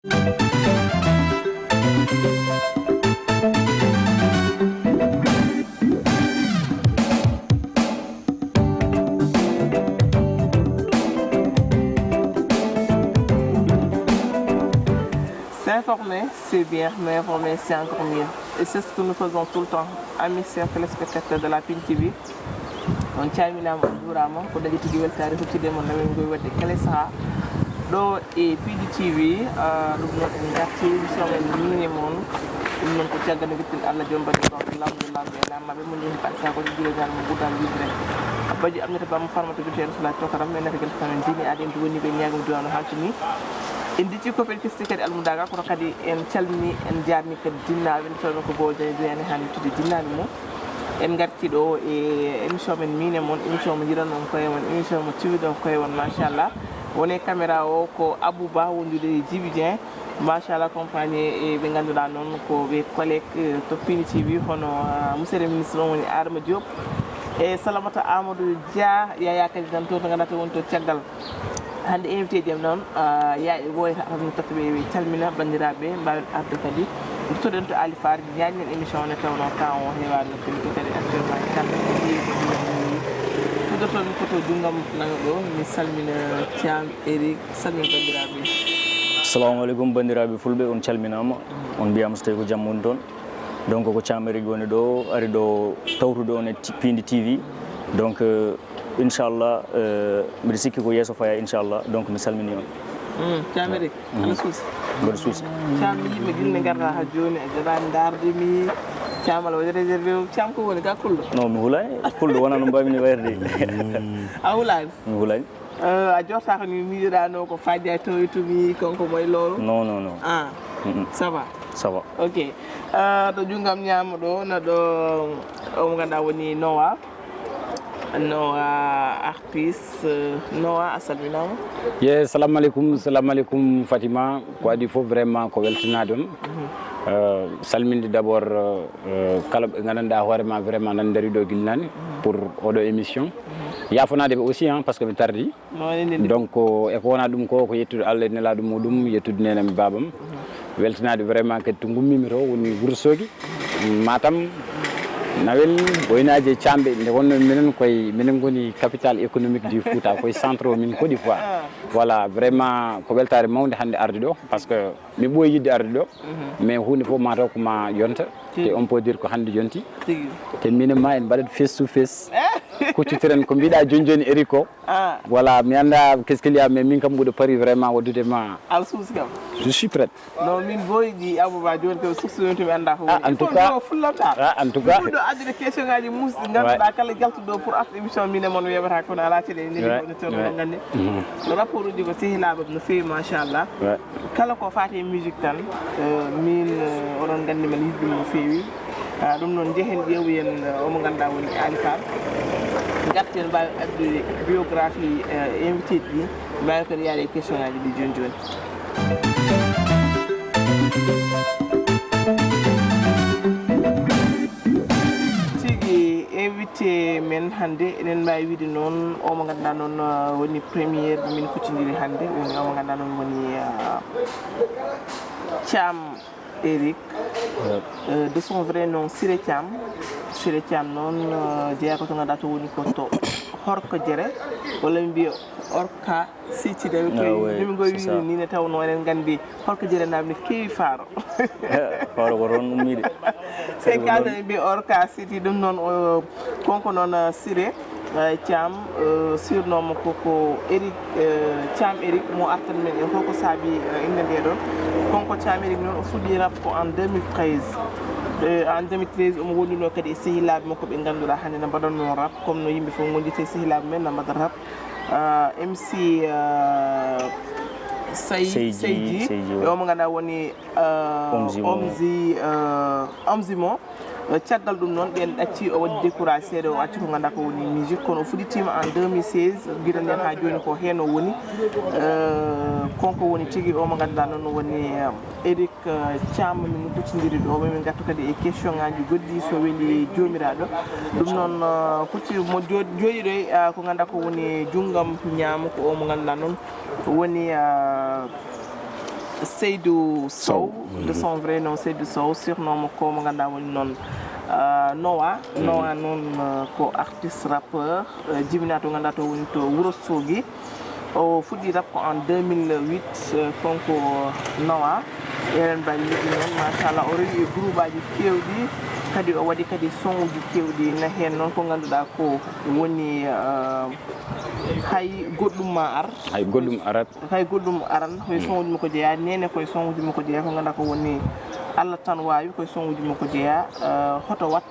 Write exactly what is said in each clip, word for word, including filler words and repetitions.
S'informer, c'est bien, mais informer, c'est encore mieux. Et c'est ce que nous faisons tout le temps. Amis chers téléspectateurs de la Pin T V, on calminaama, on njuuraama. Ko dañi tigi weltaare huccitde e mon, namin ngoy waɗde kala sahaa ɗo e Pin T V. Ah, ɗum noon en ngarti émission men miin e mon. Ɗum noon ko caggal nde njettuɗen Allah joom baɗɗo ɗon lamɗo lamɓe e laamɓe, mo njehii Faty Sakho, jiro ñaar mo Bouta Libre. Abbaji Aminata Ba mo Farmata Binta Yero Sula Tokaram, men nata gel famen diine aade en woni ɓe ñaagum duwano haltini. En dicci ko ɓen kisti kadi almudaga, kono kadi en calmini, en jaarni kadi dinnaaɓe, nde tawnoo ko Bobo Diagne Duyane hannde tudde dinnaaɓe mum. En ngarti ɗo e émission men miin e mon, émission mo njiɗan on koye mon, émission mo ciwidon koye mon, machallah. Woni e caméra o ko Abou Ba wondude e Djiby Dieng. Machallah, accompagné e ɓe ngannduɗaa noon ko ɓe collègue, eh, to Pin T V, hono, ah, monsieur le ministre on woni Adama Diop. E Salamata Amadou Dia, Yaya kadi nan toon to ngannduɗaa to woni to caggal. Hannde invité ji am noon, ah, yaaɓe ɓooyata tan mi totta ɓe, ɓe calmina banndiraaɓe, mbaawen arde kadi. Duttoɗen to Ali Far, ñaaƴnen émission o nde tawnoo temps o heewaani no feewi, ko kadi actuellement e kamɓe ko heewi ko heewi. Fuɗɗoton ko to junngam nano ɗo, mi salmina Thiam Eric, salmina banndiraaɓe. Assalamu aleykum banndiraaɓe fulɓe, on calminaama, on mbiyaama so tawi ko jam woni toon. Donc ko Thiam Eric woni ɗo, ari ɗo tawtude on e T-, Pindi T V. Donc, euh, inchallah, euh, mbiɗa sikki ko yeeso faya inchallah. Donc mi salmini on. Mm, Thiam Eric, mm, ana suusi? Mboɗo suusi. Thiam, mi yii ma gila nde ngarɗaa haa jooni, a jaɓaani ndaarde mi. Thiam, aɗa waɗi réservé o. Thiam, ko woni ka kulɗo? Non, mi hulaani. Kulɗo wonaa no mbaawmi ni wayrude. A hulaani? Mi hulaani. Euh, a jortaaka ni miijoɗaano ko Fadia tawitumi, kanko moy loolu? Non, non, non. Ah, mm-mm, ça va? Ça va. Ok. Euh, ɗo junngam ñaamo ɗo, na ɗo, o mo ngannduɗaa woni Noah. Noah artiste. Noah, a salminaama. Ye, salamu aleykum, salamu aleykum Fatima. Ko adii fof vraiment ko weltanaade on. Mhm. Euh, salminde d'abord, euh, kala ɓe nganndanɗaa hoore ma vraiment nan ndari ɗo gila naane, mhm, pour oɗo émission. Mhm. Yaafanaade ɓe aussi, hein, parce que mi tardi. No, enen ne. Donc, e ko wonaa ɗum ko, ko yettude Allah e nelaaɗo muɗum, yettude neenam e baabam. Mhm. Weltanaade vraiment kadi to ngummiimi to, woni Wuro Soogi, Matam, Nawel, Boynaaji e Caamɓe. Nde wonno minen koye, minen ngoni capitale économique du Fouta, koye centre o min koɗi quoi. Ah. Voilà, vraiment ko weltaare mawnde hannde arde ɗo, parce que mi ɓooyi yiɗde arde ɗo, mhm, mais huunde fof mataw ko ma yonta. Tigi. Et on peut dire ko hannde yonti. Tigi. Te minen ma en mbaɗat face to face. Kuccotiren ko mbiɗa jooni jooni Eric ko. Ah. Voilà, mi annda qu'est-ce qu'il y a, mais min kam mboɗo pari vraiment waddude ma. Aɗa suusi kam. Je suis prêt. Non, min boy ɗi Abouba jooni ko suusi mi annda ko. Ah, woni. En tout cas. Fulla ta. Ah, en tout cas. Fuɗɗo addude question ngaji muusɗi ngannduɗaa kala jaltuɗo pour arde émission min e mon weɓata kono ala télé neli ko ne tawno nganndi. Mhm. Rapport uji ko sehilaaɓe no feewi machallah. Ouais. Kala ko faati e musique tan, euh, min, euh, oɗon nganndi men yiɗi ɗum no feewi. Ah, ɗum noon njehen ƴeewoyen, euh, omo ngannduɗaa woni Ali Fall. Ngarten mbaawen addude biographie, euh, invité ji ɗi, mbaawen kadi yaade e question ngaji ɗi jooni jooni. Tigi invité men hannde, eɗen mbaawi wiide noon, o mo ngannduɗaa noon, uh, woni première mo min kuccondiri hannde, woni o mo ngannduɗaa noon woni, uh, Thiam Eric, euh, de son vrai nom Siré Thiam. Siré Thiam noon, uh, jeyaa ko to ngannduɗaa to woni ko to Horko Jere, walla mi mbiya Orka City, de ɓe koye. Ah, oui, min ngoy c'est ça. Wiide ni ne tawnoo eɗen nganndi Horko Jere naaɓe ne keewi faaro. Eh, faaro ko toon ummiide. C'est ça, ɓe mbiya Orka City, ɗum noon, o, kanko noon, uh, Siré, uh, Thiam, uh, surnom mo ko, ko Eric, uh, Thiam Eric mo artan men e holko saabi, uh, innde nde ɗon. Kanko Thiam Eric noon o fuɗɗi rap ko en deux mille treize. Eh, en deux mille treize omo wonduno kadi e sehilaaɓe makko ɓe ngannduɗaa hannde no mbaɗatnoo rap, comme no yimɓe fof ngonndi e sehilaaɓe men no mbaɗa rap. Ah, M C, ah, Sey-, Seydi, Seydi, Seydi, o mo ngannduɗaa woni, ah, Omzi Mo. Omzi, ah, Omzi Mo. Eh, caggal ɗum noon, ɓeen ɗacci, o waɗi découragé seeɗa, o acci ko ngannduɗaa ko woni musique, kono o fuɗɗitiima en deux mille seize, giɗo nden haa jooni ko heen o woni. Eh, kanko woni tigi o mo ngannduɗaa noon woni, eh, Eric, eh, Thiam, min kuccondiri ɗo, min ngartu kadi e question ngaji goɗɗi, so weli Joomiraaɗo. Ɗum noon, eh, kucci mo jo-, jooɗiɗo, eh, ko ngannduɗaa ko woni junngam ñaamo, ko o mo ngannduɗaa noon woni, eh, Seydou Sow, de son vrai nom Seydou Sow, surnom mo ko mo ngannduɗaa woni noon, euh, Noah. Noah noon, euh, ko artiste rappeur, euh, jibinaa to ngannduɗaa to woni to Wuro Sogi. O fuɗɗi rap ko en deux mille huit, euh, kanko Noah. Eɗen mbawi wiide noon, machallah, o rewi e groupe aji keewɗi, kadi o waɗi kadi son uji keewɗi. Na heen noon ko ngannduɗaa ko woni, euh, Hay Goɗɗum Ma Ar. Hay Goɗɗum Arat. Hay Goɗɗum Aran, hoy son uji makko jeyaa, Nene koye son uji makko jeyaa, ko ngannduɗaa ko woni Allah tan waawi, koye son uji makko jeyaa, euh, Hoto Wat,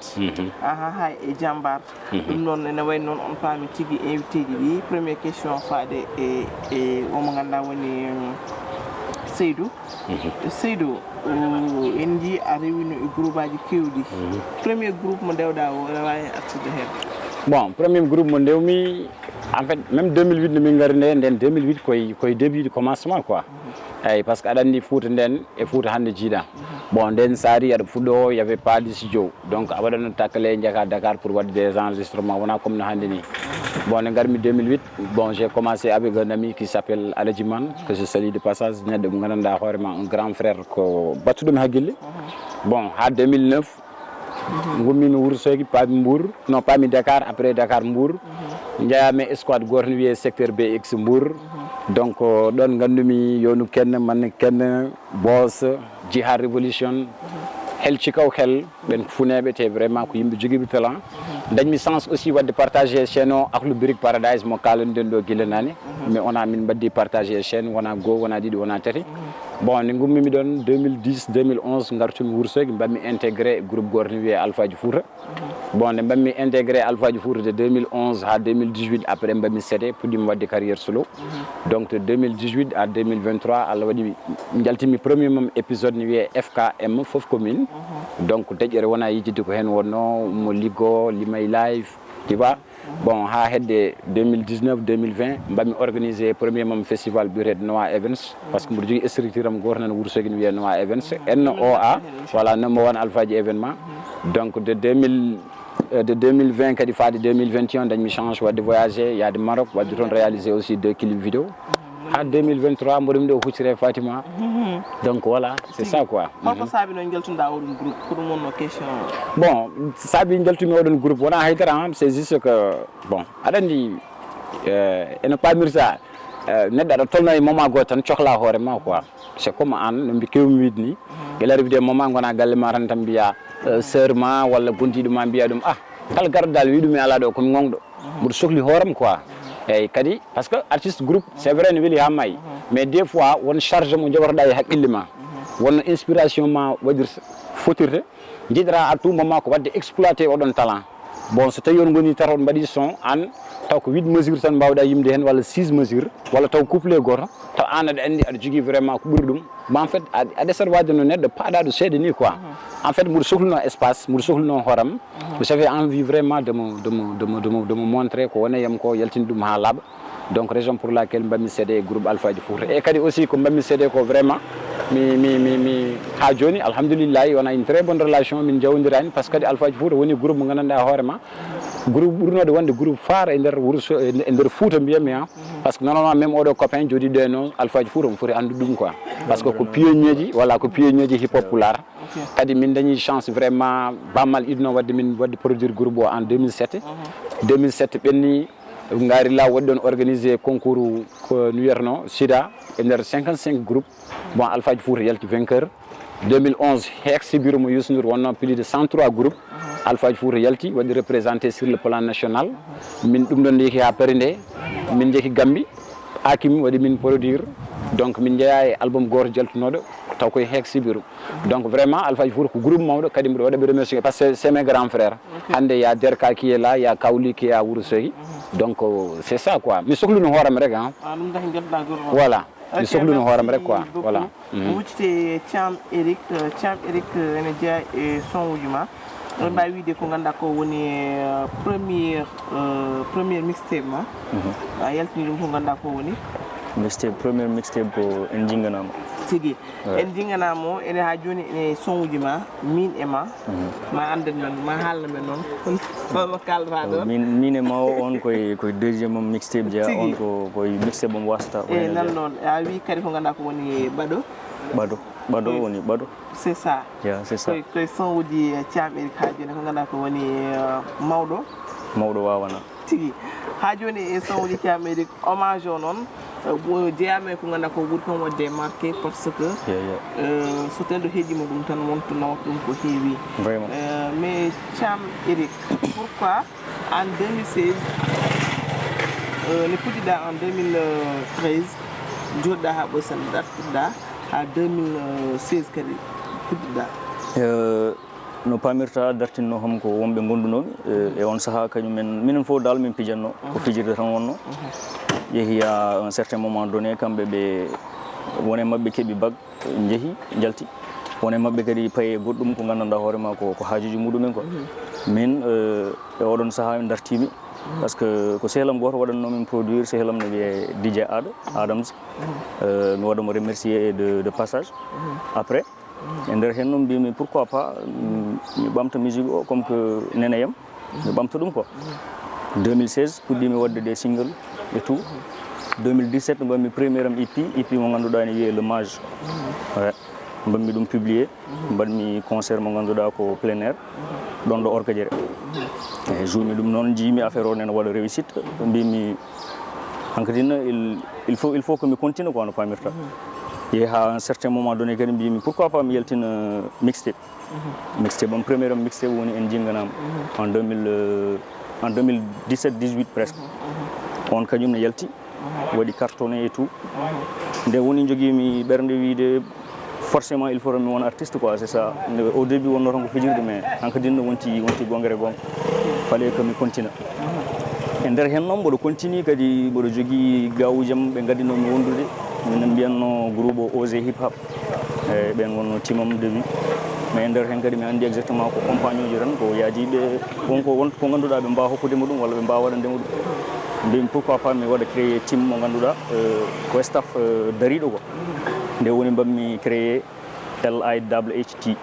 aha, hay e Jambar. Ɗum noon ene wayi noon on paami tigi invité ji ɗi. Première question faade e, e o mo ngannduɗaa woni, um, Seydou. Seydou, o, en njii a rewino e groupe aji keewɗi. Premier groupe mo ndewɗaa o, aɗa waawi heen artude heen? Bon, premier groupe mo ndewmi, en fait, même deux mille huit no min ngari nde, nden deux mille huit koye, koye début de commencement quoi. Eyyi, parce que aɗa anndi Fouta nden e Fouta hannde jiiɗa. Bon, nden sa ari aɗa fuɗɗo, y avait pas de studio. Donc a waɗano takkale, jaka Dakar pour waɗde des enregistrements, wona comme no hannde ni. Bon, nde ngarmi deux mille huit, bon, j'ai commencé avec un ami qui s'appelle Aladji Man, que je salue de passage, neɗɗo mo ngannduɗaa hoore ma, un grand frère, ko battuɗo mi hakkille. Bon, ha deux mille neuf, ngummi mi Wuro Sogi, paami Mbour, non, paami Dakar, après Dakar Mbour. Njeyami e squad gooto ne wiyee Secteur B X Mbour. Donc, euh, ɗon nganndumi Yonu Kenn, Manne Kenn, Boss, Jihad Revolution, Hel Ci Kaw Hel, ɓen funeeɓe te vraiment ko yimɓe jogiiɓe talent. Dañmi chance aussi waɗde partagé chaîne o Akhlou Brick Paradise mo kaalanɗen ɗo gila naane. Mais on a min mbaɗdi partagé chaîne, wona goo, wona ɗiɗi, wona tati. Bon, nde ngummimi ɗon deux mille dix, deux mille onze, ngartumi Wuro Sogi, mbaɗmi intégré groupe gooto ne wiyee Alphaji Fouta. Bon, nde mbaɗmi intégré Alphaji Fouta de deux mille onze ha deux mille dix-huit, après mbaɗmi cédé, puɗɗimi waɗde carrière solo. Donc de deux mille dix-huit à deux mille vingt-trois, Allah waɗi njaltimi premier mum épisode ne wiyee F K M, Fof Ko Min. Donc deƴƴere wona yejjitde ko heen wonnoo, mo liggo, limay live, tu vois. Bon, ha hedde deux mille dix-neuf, deux mille vingt, mbaɗmi organisé premier mum festival biyeteeɗo Noah Events, parce que mboɗo jogii structure am gooto nan Wuro Sogi ne wiyee Noah Events, N O A, voilà, number one Alphaji événement. Donc de deux mille, euh, de deux mille vingt kadi faade deux mille vingt et un, dañmi chance waɗde voyagé, yaade Maroc, waɗde toon réalisé aussi deux clips vidéo. Ha deux mille vingt-trois, mboɗo mi ɗo huccire Fatima. Donc voilà, c'est ça quoi. Holko saabi noon njaltuɗaa oɗon groupe? Ko ɗum wonnoo question o. Bon, saabi njaltumi oɗon groupe wona haydara, hein, c'est juste que, bon, aɗa anndi, euh, ene paamirta, euh, neɗɗo aɗa tolno e moment gooto tan cohla hoore ma quoi. C'est comme an, no mbi kewmi wiide ni. Gila arrivé des moments gona galle ma tan, tan mbiya, euh, sœur ma walla gondiɗo ma mbiya ɗum, ah, kala garɗo dal wi ɗum mi ala ɗo, komi gonɗo. Mboɗo sokli hooram quoi. Eyyi, kadi, parce que artiste groupe, c'est vrai, ne weli ha maayi. Mais des fois, won charge mo jogotoɗa e haqqille ma. Wonno inspiration ma waɗirta, fotirta. Jiɗata à tout moment ko waɗde exploité oɗon talent. Bon, so tawi on ngoni tata on mbaɗi son, an, taw ko huit mesures tan mbawɗa yimde heen, walla six mesures, walla taw couplet gooto, taw an aɗa anndi aɗa jogii vraiment ko ɓuri ɗum. Mais en fait, a, a ɗesat waade no neɗɗo paɗaɗo seeɗa ni quoi. En fait, mboɗo sohluno espace, mboɗo sohluno hooram. J'avais envie vraiment de me, de me, de me, de me, de me montrer ko woni e am ko, yaltin ɗum ha laaɓa. Donc, raison pour laquelle mbaɗmi cédé groupe Alphaji Fouta. E kadi aussi ko mbaɗmi cédé ko vraiment, mi, mi, mi, mi, ha jooni, alhamdulillahi, on a une très bonne relation, min jawondirani, parce que kadi Alphaji Fouta woni groupe mo gandanɗa hoore ma, groupe ɓurnoɗo wonde groupe phare e nder Wuro So-, e nder Fouta mbiyatmi, hein. Parce que normalement, même oɗo copain jooɗiɗo e noon, Alphaji Fouta omo foti anndude ɗum quoi. Parce que ko pionnier ji, voilà, ko pionnier ji hip hop pulaar. Kadi min dañi chance vraiment, Bamal yiɗno waɗde min waɗde produire groupe o en deux mille sept. Deux mille sept ɓenni, ngaari la waɗi ɗon organisé concours ko no wiyatno sida e nder cinquante-cinq groupes. Bon, Alphaji Fouta yalti vainqueur. Deux mille onze, Hex Bureau mo Youssou Ndour wonno plus de cent trois groupes. Alphaji Fouta yalti, waɗi représenté sur le plan national. Min ɗum ɗon yehi ha Paris nde, min jehi Gambie. Hakim waɗi min produire. Donc min jeeya e album gooto jaltunoɗo, taw koye Hex Bureau. Donc vraiment, Alphaji Fouta ko groupe mawɗo, kadi mboɗo waɗa ɓe remercier parce que c'est mes grands frères. Hannde, il y a Derka qui est là, il y a Kawli qui est à Wuro Sogi. Donc, euh, c'est ça quoi. Mi sohluno hooram rek, hein. Ah, ɗum tahi ngadduɗa groupe o. Voilà. Mi sohluno hooram rek quoi. Voilà. Merci beaucoup. Huccite Thiam Eric, euh, Thiam Eric, euh, ene jeeya e son uji ma. Eɗen mbaawi wiide ko ngannduɗaa ko woni, euh, première, euh, première mixtape ma. A yaltini ɗum ko ngannduɗaa ko woni? Mixtape, première mixtape ko En Jinnganaama. Tigi. Ouais. En Jinnganaama o, ene haa jooni ene son uji ma, min e ma. Ma anndan men, ma haalna men noon. Holmo kaalata ɗon? Min, min e ma o, on koye, koye deuxième mixtape jeeya, on ko, koye mixtape mo wasata. Eyi, nan noon. A wii kadi ko ngannduɗaa ko woni Baɗo. Ɓado. Ɓado woni ɓado. C'est ça. Ya, c'est ça. Koye koye son uji Thiam Eric, haa jooni ko ngannduɗaa ko woni eh, mawɗo. Mawɗo waawana. Tigi. Haa jooni e son uji Thiam Eric, hommage o noon eh, jeyaama e ko ngannduɗaa ko ɓuri kam waɗde marqué, parce que Ya, ya. eh, so tawno heɗiima ɗum tan wonto nawata ɗum ko heewi. Vraiment. Eh, mais Thiam Eric, pourquoi en deux mille seize, eh, nde puɗɗiɗaa en deux mille treize, jooɗiɗaa haa ɓooyi, tan dartiɗaa haa deux mille seize kadi puɗɗiɗaa? Eh, no paamirta, dartinno kam ko wonɓe ngondunoomi eh, e on sahaa, kañum en minen fof dal min pijatno, ko fijirde tan wonno. Yehi à un certain moment donné, kamɓe ɓe, won e maɓɓe keɓi bac, njehi, njalti. Won e maɓɓe kadi payi e goɗɗum ko nganndanɗaa hoore ma ko ko haajuuji muɗumen quoi. Min eh, e oɗon sahaa mi dartiimi, parce que ko sehlam gooto waɗannoo min produire, sehlam ne wiyee D J Ad Adams. Eh, mi waɗa mo remercier de, de passage. Après, e nder heen noon mbimi pourquoi pas mm, mi ɓamta musique o comme que neneyam, mi ɓamta ɗum quoi. Deux mille seize puɗɗiimi waɗde des singles et tout. Deux mille dix-sept mbaɗmi premier am E P, E P mo ngannduɗaa ne wiyee Le Mage. Ouais. Mbaɗmi ɗum publié, mbaɗmi concert mo ngannduɗaa ko plein air, ɗon ɗo Orkadiéré. Eyi, jouemi ɗum noon, njiimi affaire o nena waɗa réussite, mbimi hankadine il, il faut, il faut que mi continue quoi, no paamirta. Yehi haa un certain moment donné kadi mbimi pourquoi pas mi yaltina mixtape. Mixtape am, premier am mixtape woni En Jinganama en deux mille, euh, en deux mille dix-sept dix-huit presque. On kañum ne yalti, waɗi cartonné et tout. Nde woni jogiimi ɓernde wiide forcément il faut mi wona artiste quoi, c'est ça. Nde au début wonno tan ko fijirde, mais hankadine no wonti, wonti gonga e gonga. Fallait que mi continue. E nder heen noon mboɗo continue kadi, mboɗo jogii gawuuji am ɓe ngadinoomi wondude. Min mbiyatno groupe o Osé Hip Hop. Eyi, ɓen wonno team am début. Mais e nder heen kadi mi anndi exactement ko compagnie uji tan, ko yaadiiɓe, won ko, won ko ngannduɗaa ɓe mbaawa hokkude mo ɗum walla ɓe mbaawa waɗande mo ɗum. Mbimi pourquoi pas mi waɗa créer team mo ngannduɗaa eh, ko staff eh, dariiɗo quoi. Nde woni mbaɗmi créer L I double H T.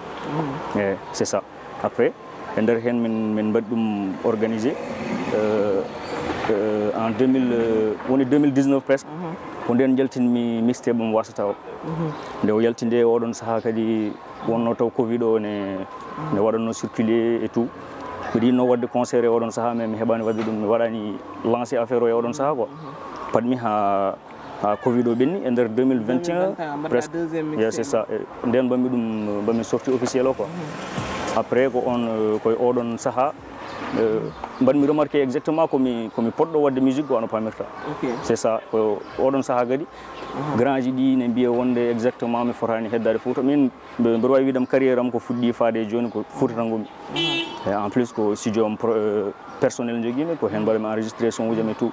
Eyi, c'est ça. Après, e nder heen min, min mbaɗi ɗum organisé euh, euh, en deux mille, euh, woni deux mille dix-neuf presque. Ko ndeen njaltinmi mixtape am Wasata o. Nde o yalti nde, oɗon sahaa kadi wonno taw covid o ne, ne waɗanno circulé et tout. Mbiɗo yiɗno waɗde concert e oɗon sahaa, mais mi heɓaani waɗde ɗum, mi waɗaani lancé affaire o e oɗon sahaa quoi. Paɗmi haa haa covid o ɓenni e nder deux mille vingt et un. Presque. Yeah, c'est ça. Ndeen mbaɗmi ɗum, mbaɗmi sortie officielle o quoi. Après ko on euh, koye oɗon sahaa euh, mbaɗmi remarqué exactement komi, komi poɗɗo waɗde musique quoi, no paamirta. C'est ça. Ko oɗon sahaa kadi grand ji ɗi ne mbiya wonde exactement mi fotaani heddaade Fouta. Min mbe- mbeɗa waawi wiide am carrière am ko fuɗɗi faade e jooni ko Fouta tan ngonmi. Et en plus ko studio am pro- euh, personnel njogiimi, ko heen mbaɗami enregistré son uji am et tout.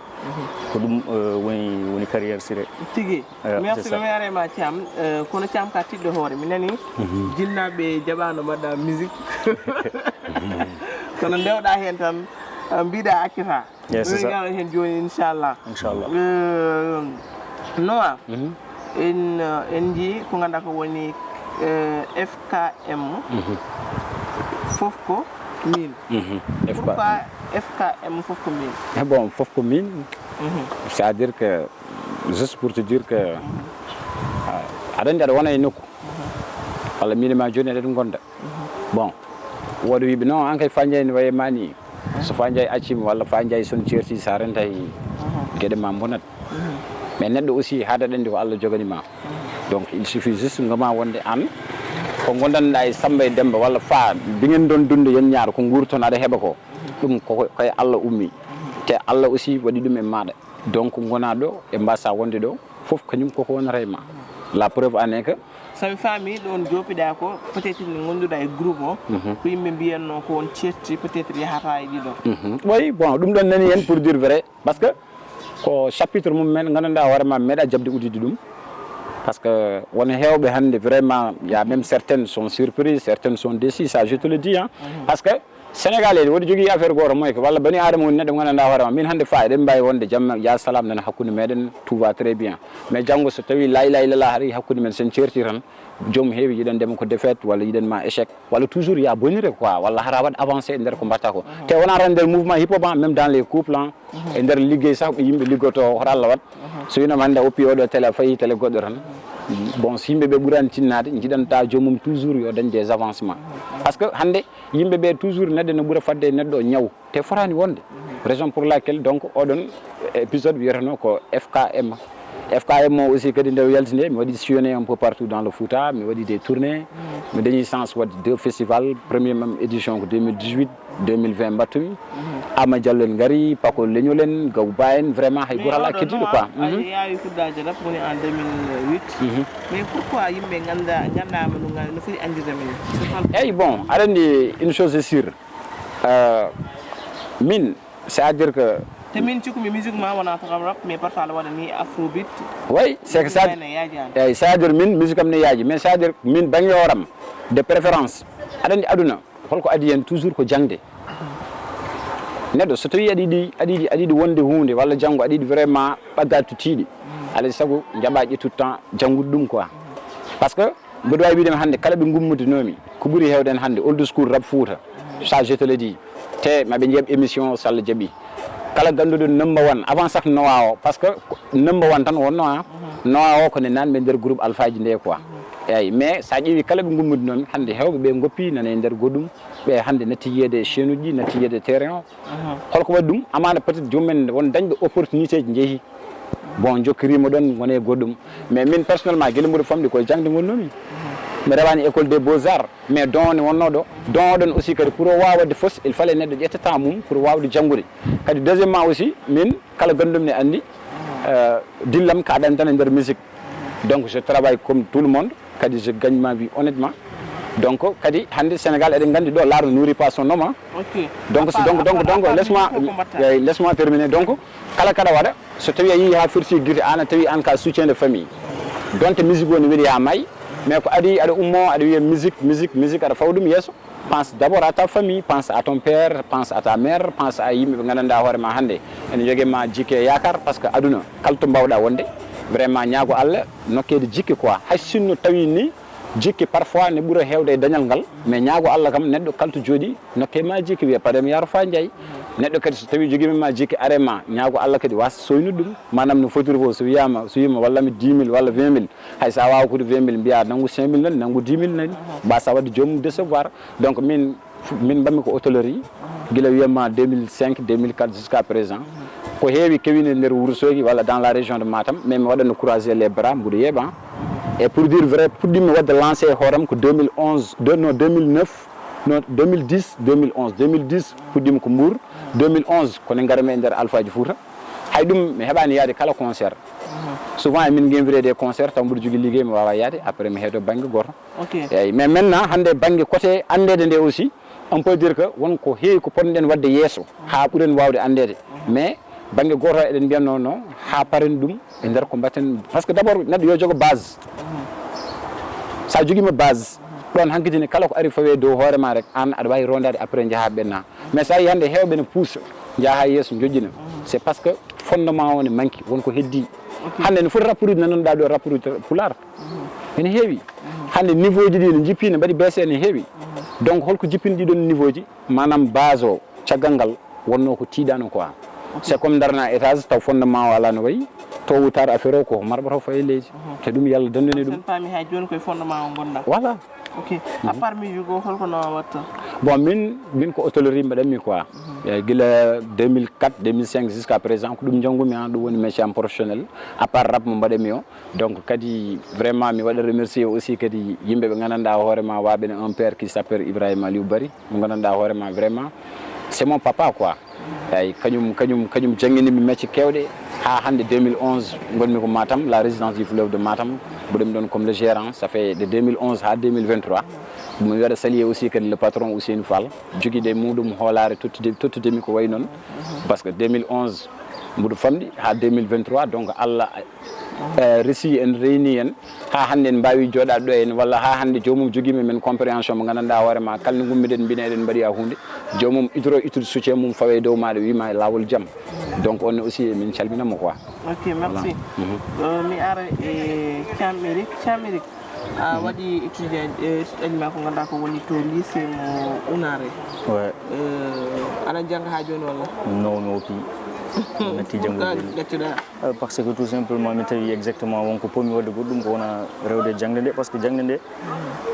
Ko ɗum euh, woni, woni carrière Siré. Tigi. Merci. Mi arema Thiam. Euh, kono Thiam ka tiɗɗo hoore, mi nani jinnaaɓe jaɓaano mbaɗa musique. Kono ndewɗa heen tan euh, mbiɗa accata. Yes, c'est ça. Heen jooni, inchallah. Inchallah. Euh, Noa, en euh, en njii ko ngannduɗaa ko woni euh, F K M. Fof ko min. Mhm. F K M. Pourquoi F K M fof ko min? Eh bon, fof ko min. C'est-à-dire que, juste pour te dire que, ah, aɗa anndi aɗa wona e nokku. Walla min e ma jooni eɗen ngonda. Bon, woɗo wiiɓe non, an kay Fa Ndiaye ne waye ma ni. So Fa Ndiaye accima walla Fa Ndiaye son ceerti, sa rentay geɗe ma mbonat. Mais neɗɗo aussi haɗa anndi ko Allah jogani ma. Donc il suffit juste ngama wonde an ko gondanɗa e Samba e Demba walla Fa, bingen ɗon dunde yen ñaar ko guurton aɗa heɓa ko. Ɗum ko koye Allah ummi. Te Allah aussi waɗi ɗum e maɗa. Donc gona ɗo e mbasa wonde ɗo fof kañum koko wonata e ma. La preuve en est que Sami faami ɗon joopiɗa ko peut-être ni gonduɗa e groupe o, ko yimɓe mbiyanno ko on cetti peut-être yahata e ɗiɗo. Mhm. Oui, bon, ɗum ɗon nani hen pour dire vrai, parce que ko chapitre mum men gandanɗa hoore ma meeɗa jaɓde uddide ɗum. Parce que won hewɓe hannde vraiment, il y a même certaines sont surprises, certaines sont déçues, ça je te le dis, hein. Parce que Sénégalais woɗi jogii affaire goto moy ko walla bani adama woni neɗɗo gandanɗa hoore ma, min hannde Fa eɗen mbawi wonde jamma ya salam nana hakkude meɗen, tout va très bien. Mais janngo so tawi la ilaha illallah ari hakkude men, sen ceerti tan, joom heewi yiɗandema ko défaite walla yiɗanma échec, walla toujours ya bonire quoi, walla hara waɗ avancé e nder ko mbatta ko. Te wona tan nder mouvement hip hop, hein, même dans les couples, hein, e nder liggey sah ko yimɓe liggoto hoto Allah waɗ. So winama hannde a oppi oɗo télé a fayi télé goɗɗo tan, Bon, so yimɓe ɓe ɓurani tinnaade, jiɗanta joomum toujours yo dañ des avancements. Parce que hannde, yimɓe ɓe toujours neɗɗo no ɓura fadde e neɗɗo o ñaw. Te fotaani wonde. Raison pour laquelle, donc, oɗon épisode wiyeteno ko F K M. F K M o aussi kadi nde o yalti nde, mi waɗi sillonné un peu partout dans le Fouta, mi waɗi des tournées. Mi dañi chance waɗde deux festivals. Premier mam édition ko deux mille dix-huit, deux mille vingt mbattumi. Ama Diallo en ngari, Paco Leñol en, Gawba en, vraiment hay goto alaa keddiiɗo quoi. Mhm. Yaawi fuddaaji rap woni en deux mille huit. Mhm. Mais pourquoi yimɓe ngannda, nganndaama no ngal-, no foti anndirde men? C'est quoi le Eyyi, bon, aɗa anndi, une chose est sûre. Euh, min, c'est-à-dire que Te min cikkumi musique ma wona tan rap, mais parfois aɗa waɗa ni afrobeat. Oui, c'est que ça, Ɗum ne yaajaani. Eyyi, c'est-à-dire min, musique am ne yaaji, mais c'est-à-dire min bannge hooram, de préférence, aɗa anndi aduna, holko adii heen toujours ko jaŋde. Neɗɗo, so tawii aɗa yiɗi, aɗa yiɗi, aɗa yiɗi wonde huunde, walla janngo aɗa yiɗi vraiment ɓaggaade to tiiɗi, alaa e sago njaɓaa ƴettude temps janngude ɗum quoi. Parce que mboɗo waawi wiide ma hannde, kala ɓe ngummitinoomi, ko ɓuri heewde heen hannde, old school rap Fouta, ça je te le dis. Te maɓe njeeɓ émission, so Allah jaɓii. Kala gannduɗo number one, avant sax Noa o, parce que number one tan wonno, ha. Noa o ko nde nanmi e nder groupe Alphaaji nde quoi. Eyyi, mais so a ƴeewi kala ɓe ngummitinoomi, hannde heewɓe ɓe ngoppi nana e nder goɗɗum, ɓe hannde natti yiyeede e chaîne uji, natti yiyeede e terrain o. Holko waɗi ɗum? Amaana peut-être joomum en won dañɓe opportunité ji njehi. Bon, jokkiriima ɗoon, ngone e goɗɗum. Mais min personnellement, gila mboɗo famɗi koye jaŋde ngonnoomi. Mi rewaani école des beaux-arts, mais don ne wonnoo ɗo. Don o ɗoon aussi kadi pour o waawa waɗde fof, il fallait neɗɗo ƴetta temps mum pour waawde janngude. Kadi deuxièmement aussi, min kala ganndum ne anndi, euh, dillam ka aɗa tan e nder musique. Donc je travaille comme tout le monde, kadi je gagne ma vie honnêtement. Donc kadi hannde Sénégal eɗen nganndi ɗo, l'art ne nourrit pas son homme, hein. Ok. Donc, so, donc, donc, donc, laisse-moi, eh, laisse-moi terminer. Donc, kala kaɗa waɗa, so tawi a yii ha firti gite, an a tawi an ka soutien de famille. Donte musique o ne weeli ha maayi, mais ko adi aɗa ummo, aɗa wiya musique, musique, musique, aɗa fawa ɗum yeeso. Pense d'abord à ta famille, pense à ton père, pense à ta mère, pense à yimɓe ɓe nganndanɗaa hoore ma hannde. Ene jogii ma jikke e yaakaar, parce que aduna, kala to mbawɗa wonde, vraiment ñaago Allah, nokkeede jikke quoi. Hay sinno tawi ni, jikke parfois ne ɓura heewde e dañal ngal, mais ñaago Allah kam, neɗɗo kala to jooɗi, nokke ma jikke, wiya paɗe mi yaaro fa njaay. Neɗɗo kadi so tawi jogii ma jikke, are ma, ñaago Allah kadi wasa soynude ɗum. Maanaam no fotiri fof, so wiyama, so wiyama walla mi dix mille walla vingt mille, hay sa wawa ko vingt mille, mbiya nanngu cinq mille nani, nanngu dix mille nani, mbasa wadde joomum décevoir. Donc min, min mbaɗmi ko hôtellerie, gila wiyama deux mille cinq, deux mille quatre jusqu'à présent. Ko heewi kewini e nder Wourossogui walla dans la région de Matam, mais mi waɗano croiser les bras, mboɗo yeeɓa. Et pour dire vrai, puɗɗimi waɗde lancé e hooram ko deux mille onze, de, non, deux mille neuf, non, deux mille dix, deux mille onze. Deux mille dix, puɗɗimi ko Mbour. Deux mille onze, ko ne ngarmi e nder Alphaji Fouta. Hay ɗum mi heɓani yaade kala concert. Souvent emin ngenvire des concerts, taw mboɗo jogui liggey, mi wawa yaade, après mi heedo banggue goto. Ok. Eyyi, mais maintenant, hannde banggue côté anndeede nde aussi, on peut dire que won ko heewi ko potnoɗen waɗde yeeso, haa ɓuren waawde anndeede. Mais bannge gooto eɗen mbiyatnoo no, haa paren ɗum e nder ko mbaɗten. Parce que d'abord, neɗɗo yo jogo base. So a jogiima base, ɗoon hankadi ne kala ko ari fawee dow hoore ma rek, aan aɗa waawi roondaade après njahaa ɓenna. Mais so a yii hannde heewɓe ne puusa, njahaa yeeso, njoƴƴina. C'est parce que fondement o ne manki, won ko heddii. Hannde ne foti rappurude, nannoɗaa ɗo rappurude Pulaar. Ene heewi. Hannde niveau ji ɗi ne njippii, ne mbaɗi baissé, ne heewi. Donc holko jippini ɗiɗon niveau ji? Maanaam base o, caggal ngal wonnoo ko tiiɗaano quoi. C'est comme darna étage taw fondement o alaa no wayi, tôt ou tard affaire o ko marɓoto fayi leydi. Te ɗum Yalla dandani ɗum. Sen paami hay jooni koye fondement o ngonɗaa. Voilà. Ok. À part musique o, holko no watta? Bon, min, min ko hôtellerie mbaɗanmi quoi. Eh, gila deux mille quatre, deux mille cinq jusqu'à présent, ko ɗum njanngumi, hein, ɗum woni métier am professionnel. À part rap mo mbaɗanmi o. Donc kadi vraiment mi waɗa remercier aussi kadi yimɓe ɓe nganndanɗaa hoore ma, wa ɓen un père qui s'appelle Ibrahima Aliou Bari, mo nganndanɗaa hoore ma vraiment c'est mon papa quoi. Eyyi, kañum, kañum, kañum jannginimi métier keewɗe haa hannde deux mille onze ngonmi ko Matam, la résidence du fleuve de Matam, mboɗomi ɗon comme le gérant, ça fait de deux mille onze haa deux mille vingt-trois. Mi waɗa saluer aussi kadi le patron Ousseynou Fall, jogiiɗo e muɗum hoolaare tottude, tottudemi ko wayi noon. Parce que deux mille onze mboɗo famɗi haa deux mille vingt-trois, donc Allah, eh, resi en, reyni en, haa hannde en mbaawi jooɗaade ɗo en, walla haa hannde joomum jogiima men compréhension mo nganndanɗaa hoore ma, kala nde ngummiɗen mbina eɗen mbaɗi haa huunde, joomum itoro ittude soutien mum fawe dow maaɗa, wiima e laawol jam. Donc on aussi min calminamo quoi. Ok, merci. Voilà. Mhm. Euh, mi ara e Thiam Eric. Thiam Eric, a waɗi étudiant, eh, étudiant ma ko ngannduɗaa ko woni to lycée mo Unare. Ouais. Euh, aɗa jannga haa jooni walla? Non, mi woppi. Natti janngo. Pourquoi gaccuɗa? Ah, parce que tout simplement mi tawi exactement won ko pommi waɗde goɗɗum ko wona rewde jaŋde nde, parce que jaŋde nde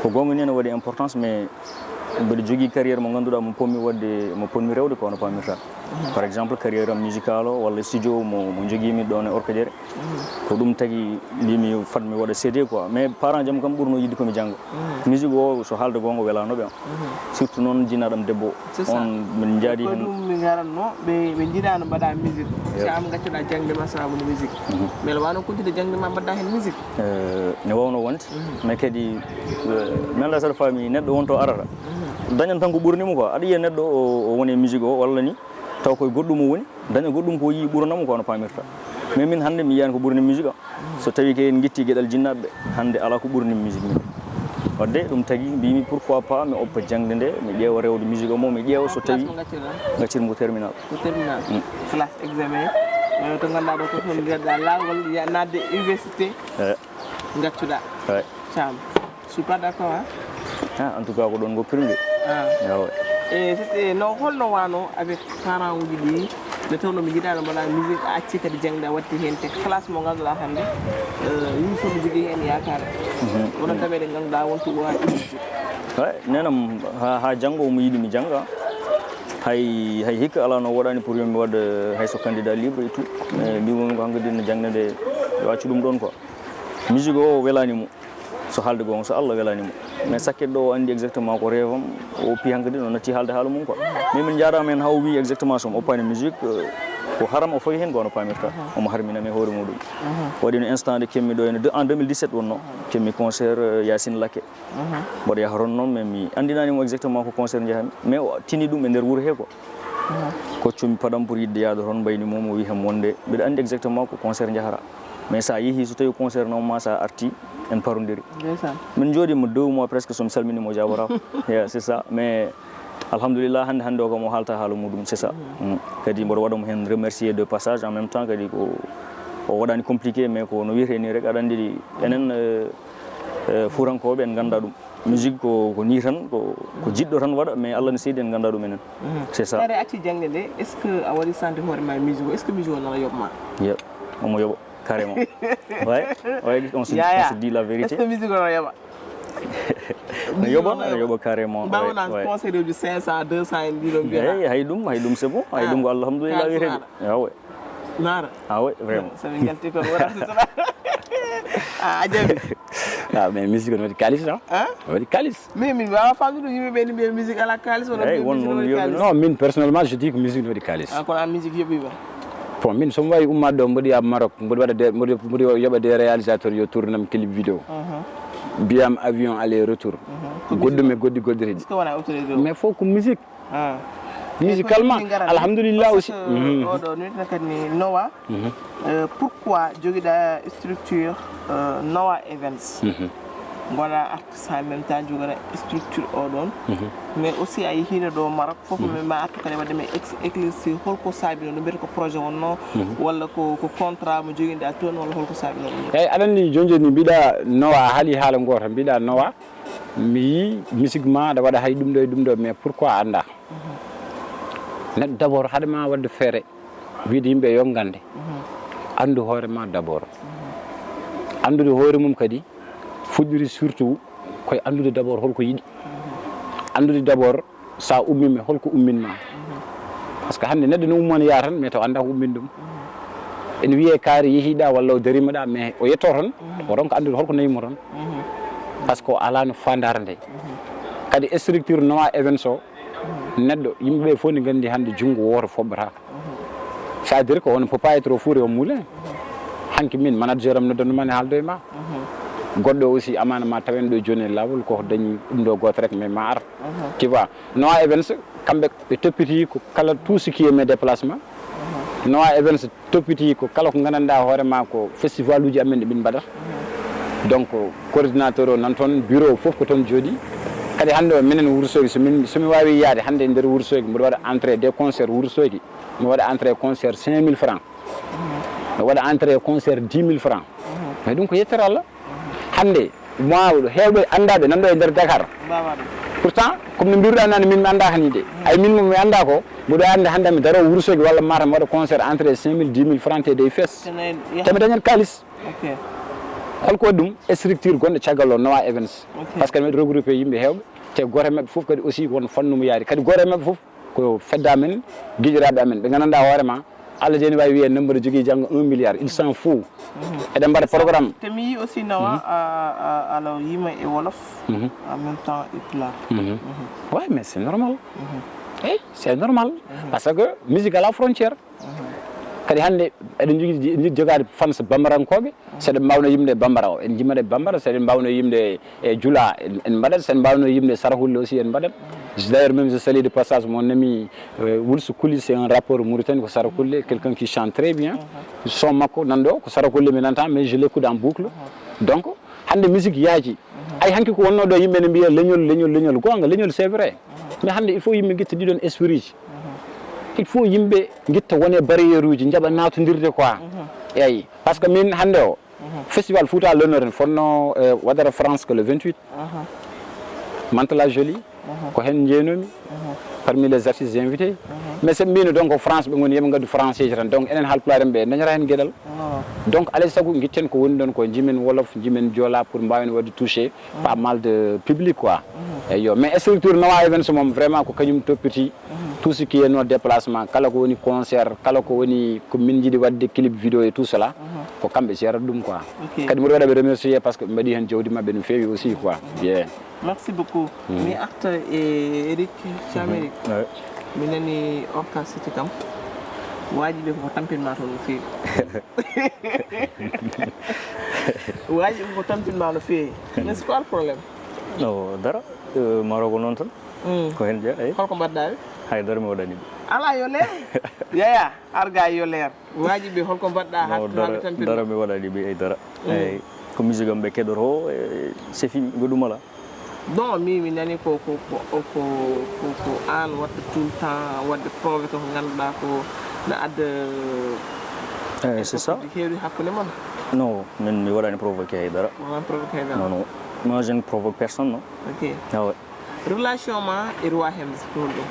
ko goonga ni ene waɗi importance, mais mbeɗa jogii carrière mo ngannduɗaa mo pommi waɗde, mo pommi rewde ko wano pamirta. Par exemple, carrière am musical o walla studio mo, mo jogiimi ɗon e Orkadiéré. Ko ɗum tagi mbimi fat mi waɗa C D quoi, mais parent jam kam ɓurno yiɗde ko mi jannga. Musique o, so haalde goonga, welaano ɓe. Surtout noon jinnaɗam debbo. C'est ça. On min njaadi ko heen. Ɗum mi garanno ɓe, ɓe njiɗano mbaɗa musique. Yep. Sa am gaccuɗa jangde ma sabu no musique. Mais wano continue jangde ma mbaɗa heen musique. Eh, ne wawno wonde, mais kadi, eh, mi annda saɗa faami neɗɗo won to arata. Dañan tan ko ɓurni mo quoi. Aɗa yiya neɗɗo o, o woni e musique o walla ni, taw koye goɗɗum o woni, daña goɗɗum ko yii ɓurana mo quoi no pamirta. Mais min hannde mi yiyani ko ɓurni musique am. So tawi kay en ngitti geɗal jinnaaɓe ɓe, hannde alaa ko ɓurni musique min. Wadde ɗum tagi mbimi pourquoi pas mi oppa jangde nde, mi ƴeewa rewde musique am o, mi ƴeewa so tawi. Classe mo gaccuɗa? Gaccirmi ko terminal. Ko terminal. Mm. Classe examen, eh, to ngannduɗaa ɗo ko toon mbiyaɗa laawol ya naatde université. Eh. Gaccuɗa. Eh. Caam. Je suis pas d'accord, hein? Ah, en tout cas, ko ɗon goppirmi de. Ah. Yawa. E c'était, no, holno wano avec parent uji ɗi, nde tawno mi yiɗano mbaɗa musique, a acci kadi jangde, a watti hen te classe mo ngannduɗaa hannde, eh, yimɓe fof no jogii hen yaakaare. Wona dameɗe ngannduɗaa won to wawi udditde. Way, nenam ha, ha janngo omo yiɗi mi jannga. Hay, hay hikka alaa no waɗani pour yo mi waɗ, eh, hay so candidat libre et tout. Mais mbimomi ko hankadi no jangde nde, yo accu ɗum ɗon quoi. Musique o welani mo. So haalde goonga, so Allah welani mo. Mais sakket ɗo o anndi exactement ko rêve am, o oppi hankadi no natti haalde haala mum quoi. Mais min njaaraama heen haa o wii exactement so omo oppaani musique, eh, ko haram o fawi heen quoi no pamirta. Omo harminam e hoore muɗum. Waɗi no instant nde kemmi ɗo ene, en deux mille dix-sept wonno, kemmi concert, eh, Yacine Laké. Mboɗo yaha toon noon, mais mi anndinaani mo exactement ko concert njahami. Mais o tini ɗum e nder wuro he quoi. Koccumi paɗam pour yiɗde yahde toon, mbayni mo, mo wi hem wonde mbiɗa anndi exactement ko concert njahata. Mais sa yeehi, so tawi concert nawma, sa arti, en parondiri. Ndeysaan. Min njooɗima deux mois presque, so mi salmini mo, jaabora. Yeah, c'est ça. Mais alhamdulillah, hannde, hannde o kam o haalta haala muɗum, c'est ça. Mm. Kadi mboɗo waɗa mo heen remercier de passage, en même temps kadi ko o waɗani compliqué, mais ko no wiyetee ni rek, aɗa anndi enen, eh, eh, fuurankooɓe en ngannda ɗum. Musique ko, ko ni tan, ko, ko jiɗɗo tan waɗa, mais Allah ne seydi en ngannda ɗum enen. C'est ça. Kadi acci jangde nde, est-ce que a waɗi sentir hoore ma e musique o? Est-ce que musique o nana yoɓma? Yo, omo yoɓa, carrément. Ouais, ouais, on se, on se dit la vérité. Est-ce que musique o nana yoɓa? No yoɓa, no yoɓa carrément. Mbawa naan concert uji cinq cents, deux cents en ɗiɗo mbiya. Eyi, hay ɗum, hay ɗum c'est bon. Hay ɗum ko alhamdulillah wiyetee. Ah ouais. Nara. Ah ouais, vraiment. So min njalti kon wona so. Ah, a jaɓi. Ah, mais musique no waɗi kalis, non? Hein? No waɗi kalis. Mais min waawa famde ɗum, yimɓe ɓe ni mbiya musique ala kalis, wona. Eyi, mbiya won, musique won no waɗi kalis. Non, min personnellement, je dis que musique no waɗi kalis. Ah, kono an musique yoɓima? Bon, min somi wawi ummaade ɗo, mboɗo yaha Maroc, mboɗo waɗa de, mboɗo, mboɗo yoɓa des réalisateurs yo tournam clip vidéo. Mbiyam avion aller retour. Goɗɗum e goɗɗi goɗɗi. Est-ce que wona autorisé o? Mais fof ko musique. Ah. Musicalement, alhamdulillah aussi. Oɗo nuitna kadi ni Noah. Euh, pourquoi jogiɗa structure, euh, Noah Events? Gona artiste en même temps jogana structure o ɗon. Mais aussi a yehino ɗo Maroc fof, mais ma artu kadi wadde men ex-, éclaircir holko saabi ɗum, no mbiyata ko projet wonno, walla ko, ko contrat mo jogiɗa toon, walla holko saabi ɗum? Eyyi, aɗa anndi joni joni mbiɗa Noah, a haali haala goto, mbiɗa Noah, mi yii musique ma aɗa waɗa hay ɗum ɗo e ɗum ɗo, mais pourquoi a annda? Neɗɗo d'abord, haade ma waɗde feere, wiide yimɓe yo ngannde, anndu hoore ma d'abord. Anndude hoore mum kadi fuɗɗori surtout koye anndude d'abord holko yiɗi. Anndude d'abord sa ummima holko ummin ma. Parce que hannde neɗɗo no ummani yaa tan, mais taw annda ko ummin ɗum. Ene wiyee kaari yehiɗa walla o darima ɗa, mais o yetto tan, o ronka anndude holko nawi mo tan. Parce que o alano fandare nde. Kadi structure Noah Events o, neɗɗo, yimɓe ɓe fof ne nganndi hannde junngo wooto foɓɓataaka. C'est-à-dire que on ne peut pas être au four et au moulin. Hanki min, manager am noddanno ma ne haaldo e ma. Goɗɗo aussi, amaana ma tawen ɗo jooni e laawol, ko dañi ɗum ɗo gooto rek, mais ma ar. Tu vois, Noah Events, kamɓe ɓe toppiti ko kala tout ce qui est mes déplacements. Noah Events toppiti ko kala ko nganndanɗaa hoore ma ko festival uji amen ɗi min mbaɗata. Donc, coordinateur o nan toon, bureau o fof ko toon jooɗi. Kadi hannde o, minen Wourossogui, so min, so mi waawi yahde hannde e nder Wourossogui, mboɗo waɗa entrée des concerts Wourossogui, mi waɗa entrée concert cinq mille francs, mi waɗa entrée concert dix mille francs. Mais ɗum ko yettere Allah. Hannde, mawɗo, heewɓe anndaaɓe nan ɗo e nder Dakar. Mbawa ɗum. Pourtant, comme no mbiruɗaa nane, min mi anndaa hani de. Ay, min mo mi anndaa ko, mboɗo anndi hannde mi daroo Wourossogui walla Matam waɗa concert, entrée cinq mille, dix mille francs te dey fees. Te mi dañat kaalis. Ok. Holko waɗi ɗum? Structure gonɗo caggal o, Noah Events. Ok. Parce que mi waɗi regroupé yimɓe heewɓe, te gooto e maɓɓe fof kadi aussi won fannu mo yaari. Kadi gooto e maɓɓe fof ko fedde amen, giƴiraaɓe amen, ɓe nganndanɗaa hoore ma, Allah jeni wawi wiye number jogui janggo un milliard, il s'en fout. Eɗen mbaɗa programme. Te mi yi aussi nawa, a, a, aɗa yima e wolof, en même temps e pulaar. Ouais, mais c'est normal. Eh, c'est normal. Parce que musique à la frontière. Kadi hannde eɗen jogui, jogade fans bambarankoɓe, seɗen mbawno yimde bambara o, en jimade bambara, seɗen mbawno yimde e jula, en, en mbaɗat, seɗen mbawno yimde sarahulle aussi, en mbaɗat. D'ailleurs, même je salue de passage mon ami, euh, Wulsu Kuli, c'est un rappeur mauritanien, ko sarakulle, quelqu'un qui chante très bien. Son makko nan ɗo ko sarakulle mi nanta, mais je l'écoute en boucle. Donc hannde musique yaaji. Ay, hanki ko wonno ɗo, yimɓe ne mbiya leñol, leñol, leñol, gonga leñol, c'est vrai. Mais hannde il faut yimɓe guitta ɗiɗon esprit ji. Il faut yimɓe guitta wone barrière uji, jaɓa natondirde quoi. Eyi, parce que min hannde o, festival Fouta l'honneur en fonno, eh, waɗata France que le vingt-huit. Mantes-la Jolie, ko hen jeynomi, parmi les artistes invités. Mais sen mbino donc ko France ɓe goni, yoɓe gaddu français tan, donc enen haalpulaar en ɓe dañata hen gueɗal. Donc alay sago guitten ko woni ɗon ko jimen wolof, jimen joola pour mbawen wadde touché pas mal de public quoi. Eyyo, mais structure Noah Events moom vraiment ko kañum toppiti tout ce qui est non déplacement, kala ko woni concert, kala ko woni ko min jiiɗi wadde clip vidéo et tout cela, ko kamɓe gérata ɗum quoi. Kadi mboɗo waɗaɓe remercier parce que ɓe mbaɗi hen jawdi maɓɓe no feewi aussi quoi. Yeah. Merci beaucoup. Mi arta e Eric, Thiam Eric. Mi nani Orca City kam waaji ɓe koko tampinma toon no feewi. Waaji ɓe ko tampinma no feewi. Mais c'est quoi le problème? No dara, eh, Maroc noon tan. Ko hen jeeya, eyi. Holko mbaɗɗa ɓe? Hay dara mi waɗani ɓe. Ala yo leer. Yaya, arga yo leer. Waaji ɓe holko mbaɗɗa ha, no ha ɓe dara, tampinma? Dara mi waɗani ɓe, ay dara. Eyi, ko musique am ɓe keɗoto, e c'est fini, goɗɗum ala. Bon, mi, mi nani ko, ko, ko, ko, ko, ko an watta tout le temps, wadde provoqué ko ngannduɗaa ko na adda. Eh, c'est ça. Heewde hakkunde mon. Non, min mi waɗani provoqué hay dara. Wonaa provoqué hay dara. Non, non. Moi, je ne provoque personne, non. Ok. Ah ouais. Relation ma e Roi Hems ko holɗum?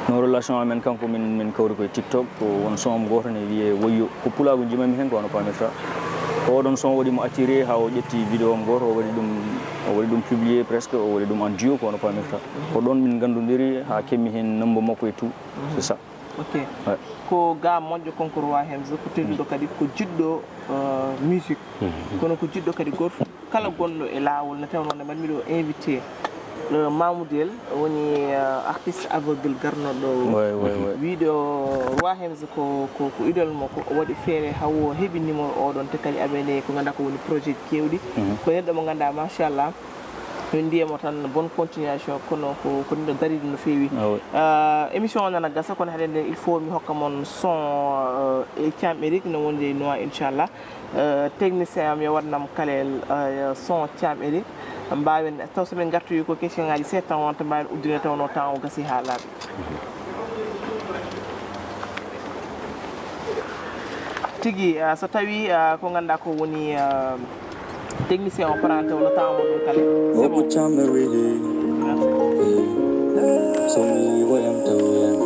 No relation amen kanko, min, min kawri koye TikTok, ko won son am gooto ne wiyee Woyyo. Ko pulaagu jimami heen ko wano paamirta. Ko oɗon son waɗi mo attiré haa o ƴetti vidéo am gooto, o waɗi ɗum, o waɗi ɗum publié presque, o waɗi ɗum en duo ko wano paamirta. Ko ɗon min nganndondiri haa keɓmi heen number makko et tout. C'est ça. Ok. Ouais. Ko ga moƴƴo kanko Roi Hems, ko tedduɗo kadi, ko jiɗɗo, euh, musique. Kono ko jiɗɗo kadi gooto. Kala gonɗo e laawol, nde tawnoo nde mbaɗmi ɗo invité, euh, Mamoudel, woni, euh, artiste aveugle garnoɗo. Ouais, ouais, ouais. Wiiɗo Roi Hems ko, ko, ko idole mo, ko o waɗi feere haa o heɓi numéro oɗon, te kadi aɓene ko ngannduɗaa ko woni projet keewɗi. Ko neɗɗo mo ngannduɗaa, machallah, min mbiya mo tan bonne continuation, kono ko, ko neɗɗo dariiɗo no feewi. Ah ouais. Euh, émission o nana gasa, kono haɗen nden, il faut mi hokka mon son, euh, e Thiam Eric, no woni e Noa, inchallah. Euh, technicien am yo waɗnam kalel, euh, son Thiam Eri. Mbaawen, taw so min ngartoyi ko question ngaji seeɗa tan wonta, mbaawen uddine taw no temps o gasi haa laaɓi. Tigi, euh, so tawi, euh, ko ngannduɗaa ko woni, euh, technicien o parante o no temps mo ɗum kala. C'est bon. Merci. Somi woyam tawiyan.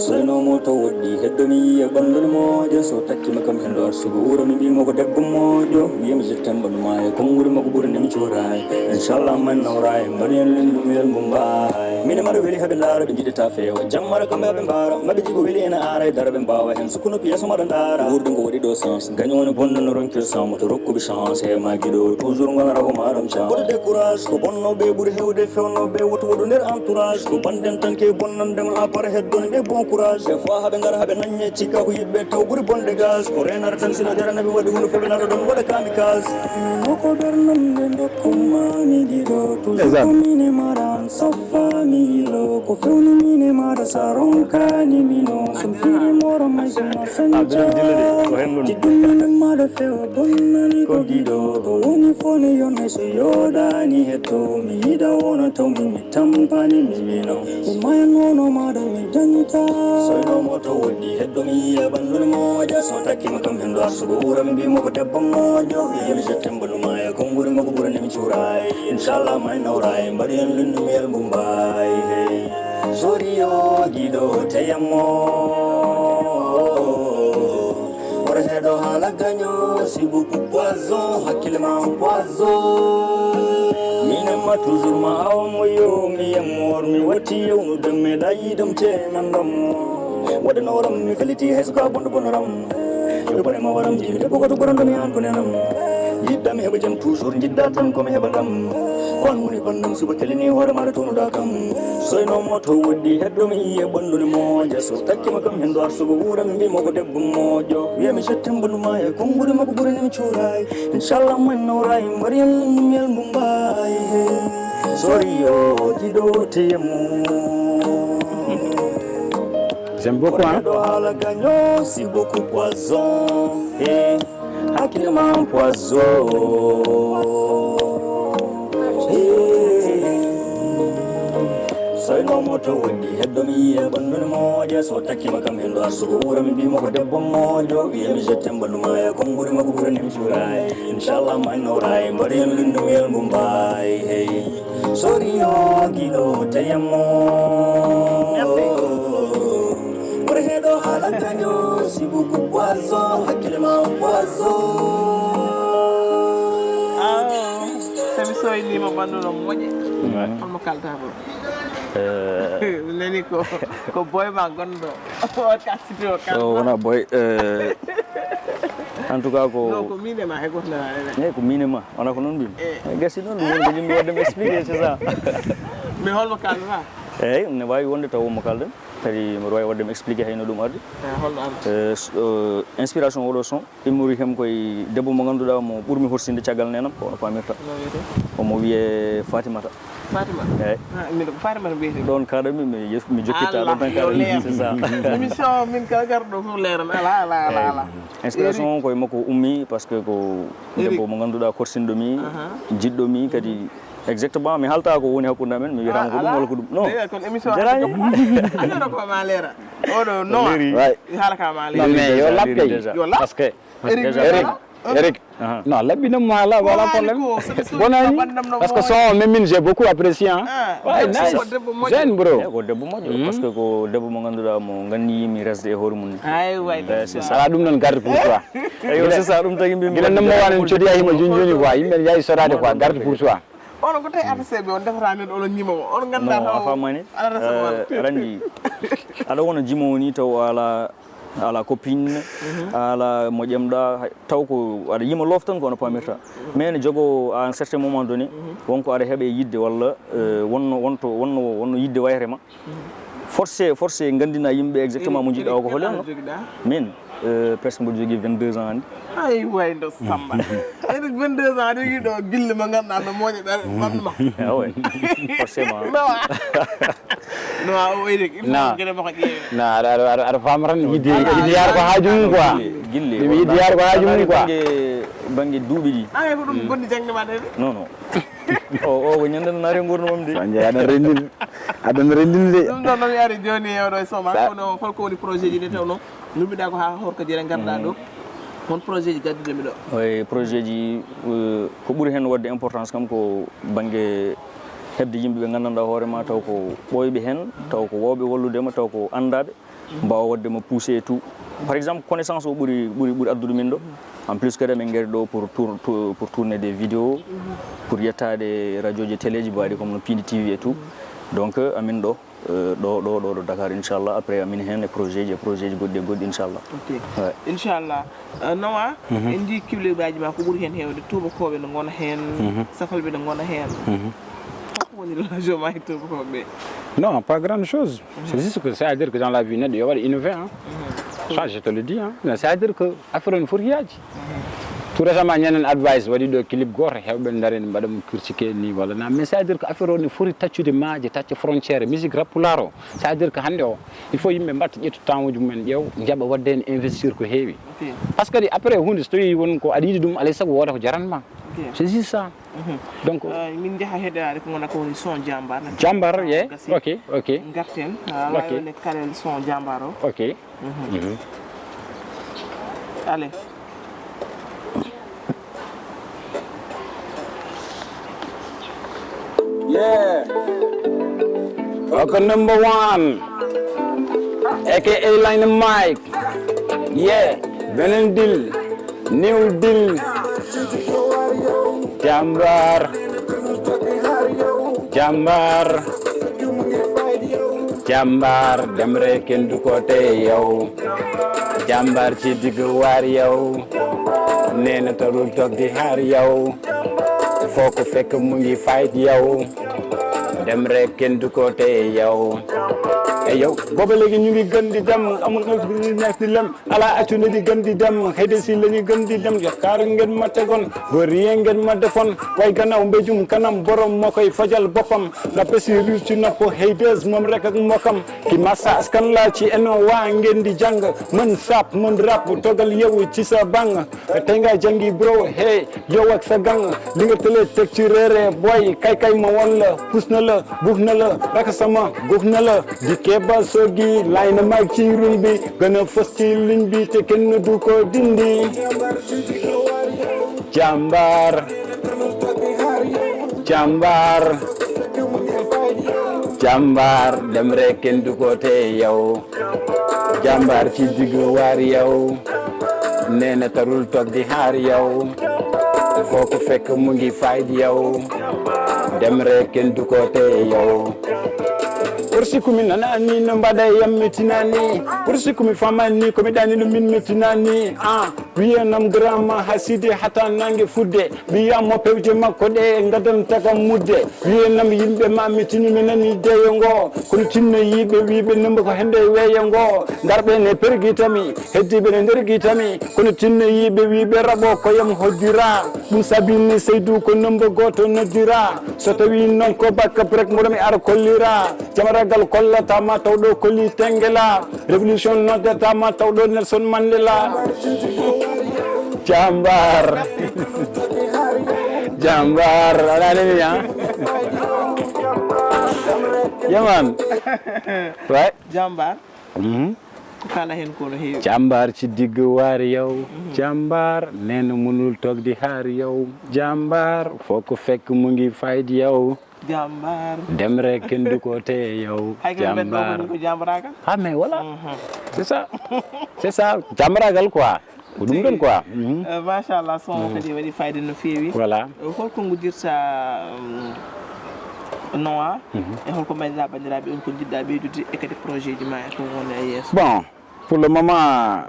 Soynomo to woɗɗi heddomi yiya ɓannduni moƴo, so takkima kam hendo arsugo wuro mi mbimo ko debbo moƴo, wiyami je t'aime ɓandu ma e konnguri makko ɓuri nemi cuuray. Inchallah man nawray mbaɗoyen lindum wel mo mbaay. Mine maɗa weli haɓe ndaara ɓe jiɗata feewa jammara kamɓe haɓe mbaara maɓe jigo weli ena aaray dara ɓe mbawa hen sukkuno piyeso maɗa ndaara wurdi ko waɗi ɗo sens gagnoni bonno no ronkir sans moto rokkuɓe chance he ma giɗo toujours gonata ko maɗam can. Ɓuri décourage ko bonnoɓe ɓuri hewde fewnoɓe woto woɗo nder entourage ko banden tan ke bonnandema à part heddoni ɓe bon courage des fois haɓe ngara haɓe naññe cikka ko yiɗɓe taw ɓuri bonde gaz ko renata tan sino jaranaɓe waɗi hunde fof ɓe nata ɗon waɗa kamikaze. Moko ɓernam ɓe dokkum mami ɗiɗo toujours ko mine maran soffa mi yilo ko fewni mine mara sa ronkani mino son firi moro may sona sanja jiɗɗum mine maɗa fewa bonnani ko giɗo ko woni fone yonne so yoɗani hetto mi yiɗa wona tawmi mi tampani mi wino o mayan wono maɗa mi dañta soynomo to woɗɗi heddo mi yiya ɓanndude moƴa so takkima kam hendo arsugo wura mi mbimo ko debbo moƴo mi yimi jettembo numa e konnguri mako ɓurani mi cuura Inchallah, may nawray, mbaɗi en lunndu miyel Mumbai. Hey. Soriyo giɗo teyammo. Wara heɗo haala gaño, si beaucoup poison, hakkille ma on poison. Minen ma toujours ma awamo yo, mi yemmor, mi watti yewnude, mi ɗayi ɗum te nandam. Waɗanoram, mi feliti hay suka bondo bonoram. Yo bone ma waram, jiimi debbo goto ɓuranɗo mi an ko nenam. Jiɗɗa mi heɓa jam toujours, jiɗɗa tan ko mi heɓa kam. Ko an woni bandam, suba kelini hoore maɗa tonuɗa kam. Soynomo to woɗɗi heddo mi yiye ɓandu ne moƴa. So takkima kam hen ɗo arsugo wuuran mbimo ko debbo moƴo. Wiyami settem ɓandu ma e konguɗi makko ɓuranimi cuuray. Inchallah man nawray, mbaɗi en lunndu miyel Mumbai. Soriyo giɗo teyammo. J'aime beaucoup, hein? Ɗo haala gaño, si beaucoup poison. Eh, hakkille ma poison. Eh. Soynomo to woɗɗi heddo mi yiye ɓandu ne moƴa. So takkima kam hen ɗo arsugo wuuran mbimo ko debbo moƴo. Wiyami settem ɓandu ma e konguɗi makko ɓuranimi cuuray. Inchallah man nawray, mbaɗi en lunndu miyel Mumbai. Hey. Soriyo giɗo teyammo. Merci. Ɓuri heɗo haala gaño, si beaucoup poison, hakkille ma poison. Ah, so mi soynima ɓandu no moƴƴi. Ouais. Holmo kalta ɗo? Eh. Nani ko, ko boy ma gonɗo. O ka siti o kalta. So wona boy, eh, en tout cas ko. Non, ko mine ma, he goto na. Eh, ko mine ma. Wona ko noon mbimi. Eh. Eh, gasi noon, ɗum woni ko yimɓe waɗde mi expliqué, c'est ça. Mais holmo kalata? Eyyi, ne waawi wonde taw mo kalden. Kadi mboɗo waawi waɗde mi expliqué hayno ɗum ardi. Eh, holno ardi? Eh, s-, eh, inspiration oɗo son, immori hem koye debbo mo ngannduɗaa mo ɓurmi horsinde caggal nenam, ko no paamirta. No wiyetee? Omo wiyee Fatimata. Fatimata? Eyyi. Ah, min ko Fatimata mbiyetee. Ɗon kaɗanmi, mi yef-, mi jokkitta ɗon tan kaɗanmi, c'est ça. Émission min kala garɗo fof leeran. Ala, ala, ala, ala. Inspiration o koye makko ummi, par ce que ko debbo mo ngannduɗaa korsinɗo mi, jiɗɗo mi, kadi exactement mi haalta ko woni hakkunde amen, mi wiyatama ko ɗum walla ko ɗum. Non. D'ailleurs, kono émission jarani. Ko ma leera. Oɗo non. Leeri. Mi haala ka ma leera. Non, mais yo laɓ kay. Déjà. Yo laɓ. Parce que Eric, déjà Eric, Eric. Non, laɓɓinam mo haala, wala problème. Bonani. Parce que son, même min, j'ai beaucoup apprécié, hein. Ah, ouais, nice. Zen, bro. Eh, ko debbo moƴƴo, parce que ko debbo mo ngannduɗaa mo nganniyimi resde e hoore mum ni. Ay, way. Eh, c'est ça. Ala ɗum noon garde pour toi. Eyo, c'est ça, ɗum tagi mbimi. Gila nammo wanen codi a himo joni joni quoi, yimɓe ne yahi sodade quoi, garde pour toi. Onon ko tawi artiste ɓe on defata neɗɗo onon ñima mo. On ganda taw. A famani. Aɗa andi, aɗa wona jimowo ni taw ala, ala copine, ala mo ƴemɗa, taw ko aɗa yima loof tan ko ono pamirta. Mais ne jogo à un certain moment donné, wonko aɗa heɓe yidde walla, eh, wonno, wonto, wonno, wonno yidde wayre ma. Forcé, forcé, nganndina yimɓe exactement mo njiɗɗa o ko holi on. Min, euh, presque mboɗo jogii vingt-deux ans hannde. Ay, way ndo Samba. Ay, ɗum vingt-deux ans, aɗa jogii ɗo gille mo ngannduɗaa no moƴa ɓe, ɓandu ma. Ah ouais, forcément. No. No, a o Eric, il faut gere makko ƴeewe. Na, aɗa, aɗa, aɗa, aɗa faama tan, yidde, yidde yaar ko haaju mum quoi. Gille, gille. Ɗum yidde yaar ko haaju mum quoi. Bannge, bannge duuɓi ɗi. Ay, ko ɗum bonni jaŋde ma de. Non, non. O, o ko ñande no naati e nguurndam am de. So a jeeyi aɗa renndini, aɗa renndini de. Ɗum ɗon no mi ari jooni e oɗo e Soma, kono holko woni projet ji ɗi tawno? Ngummiɗa ko haa Horko Jere ngarɗa ɗo. Hol projet ji gadduɗo mi ɗo? Oye, projet ji, eh, ko ɓuri heen waɗde importance kam ko bannge heɓde yimɓe ɓe nganndanɗaa hoore ma taw ko ɓooyɓe heen, taw ko waawɓe wallude ma, taw ko anndaaɓe. Mbaawa waɗde ma poussé et tout. Par exemple, connaissance o ɓuri, ɓuri, ɓuri addude min ɗo. En plus kadi amin ngari ɗo pour tour-, tour-, pour tourner des vidéos, pour yettaade radio ji, télé ji mbaɗi comme no Pindi T V et tout. Donc, euh, amin ɗo, euh, ɗo, ɗo, ɗo, ɗo Dakar, inchallah. Après, amin heen e projet ji, e projet ji goɗɗi e goɗɗi, inchallah. Ok. Ouais. Inchallah. Euh, Noah, en njii clipaaji ma ko ɓuri heen heewde, tuubakooɓe no ngona heen, safalɓe no ngona heen. Ko woni relation ma e tuubakooɓe ɓe? Non, pas grande chose. C'est juste que, c'est-à-dire que dans la vie, neɗɗo yo waɗa innover, hein. Ça, je te le dis, hein. Mais c'est-à-dire que affaire o ne foti yaaji. Tout récemment, ñanden Advice waɗi ɗo clip gooto, heewɓe ndaari mbaɗa mo critiqué ni walla na. Mais c'est-à-dire que affaire o ne foti taccude maaje, tacca frontière, musique rap pulaar o. C'est-à-dire que hannde o, il faut yimɓe mbatta ƴettu temps uji mumen ƴeew, njaɓa waɗde heen investir ko heewi. Ok. Parce que kadi après huunde so tawi won ko aɗa yiɗi ɗum, alay sago wooda ko jaran ma. Ok. C'est juste ça. Mhm. Donc, euh, min njaha heɗoyaade ko ngona ko woni son Jambar. Jambar, ye. Gasi. Ok, ok. Ngarten. Ah, ok. Wonde Karel son Jambar o. Ok. Mhm. Mhm. Allez. Yeah. Oko number one. A K A Line Mike. Yeah. Beneen deal. New deal. Jàmbaar. Jàmbaar. Jàmbaar. Dem rek kenn du ko tee yow. Jàmbaar ci digg waar yow. Nee na tarul toog di xaar yow. Foo ko fekk mu ngi fight yow. Dem rek kenn du ko tee yow. E yow, booba léegi ñu ngi gën di dem, amul nga fi nekk di lem. Ala accu na di gën di dem, xëy de si la ñu gën di dem. Yaakaar ngeen ma tegoon, ba rien ngeen ma defoon. Waaye gannaaw mbéjum kanam, borom moo koy fajal boppam. La pesi riir ci nopp, haters moom rek ak mbokkam. Ki massa askan la ci eno waa ngeen di jàng. Mën sap, mën rap, togal yow ci sa bang. Tey nga jàngi bro, hey, yow ak sa gang. Li nga tëlee teg ci réere, boy, kay kay ma won la. Pus na la, buux na la, raka sama, guux na la. Di Keba Sogi, Line Mike ci run bi. Gën a fës ci ligne bi, te kenn du ko dindi. Jàmbaar. Jàmbaar. Jàmbaar, dem rek kenn du ko tee yow. Jàmbaar ci digg waar yow. Nee na tarul toog di xaar yow. Foo ko fekk mu ngi fight yow. Dem rek kenn du ko tee yow. Ursi kumi nana ni no mbaɗa yam mi tinani. Ursi kumi famani ko mi ɗani ɗum min mi tinani. Ah, wiyanam grama hasidi hata nange fudde. Wiyamo pewje makko ɗe gadantaka mudde. Wiyanam yimɓe ma mi tini mi nani deyo ngo. Kono tinno yiɓe wiɓe nemba ko hende weeyo ngo. Ngarɓe ne pergitami, heddiɓe ne ndergitami. Kono tinno yiɓe wiɓe raɓo koyam hoddira. Ɗum sabini seydu ko nomba goto noddira. So tawi noon ko bakka brek mboɗo mi ara kollira. Jamaragal kollata ma taw ɗo kolli tengela. Révolution noddata ma taw ɗo Nelson Mandela. Jambar. Jambar. Ananimi ha. Yaman. Ouais. Jambar. Mhm. Ko kala hen ko no heewi. Jambar ci digg waar yow. Jambar neen mënul toog di xaar yow. Jambar foo ko fekk mu ngi fight yow. Jambar. Dem rek kenn du ko tee yow. Hay kadi mbeɗa ɗo ko jambaragal. Ah mais voilà. C'est ça. C'est ça. Jambaragal quoi. Ko ɗum ɗon quoi. Machallah, son o kadi waɗi fayida no feewi. Voilà. Holko nguddirta noa e holko mbaynoɗa bandiraɓe on ko jiɗɗa ɓeydude e kadi projet ji ma e ko woni e yeeso? Bon, pour le moment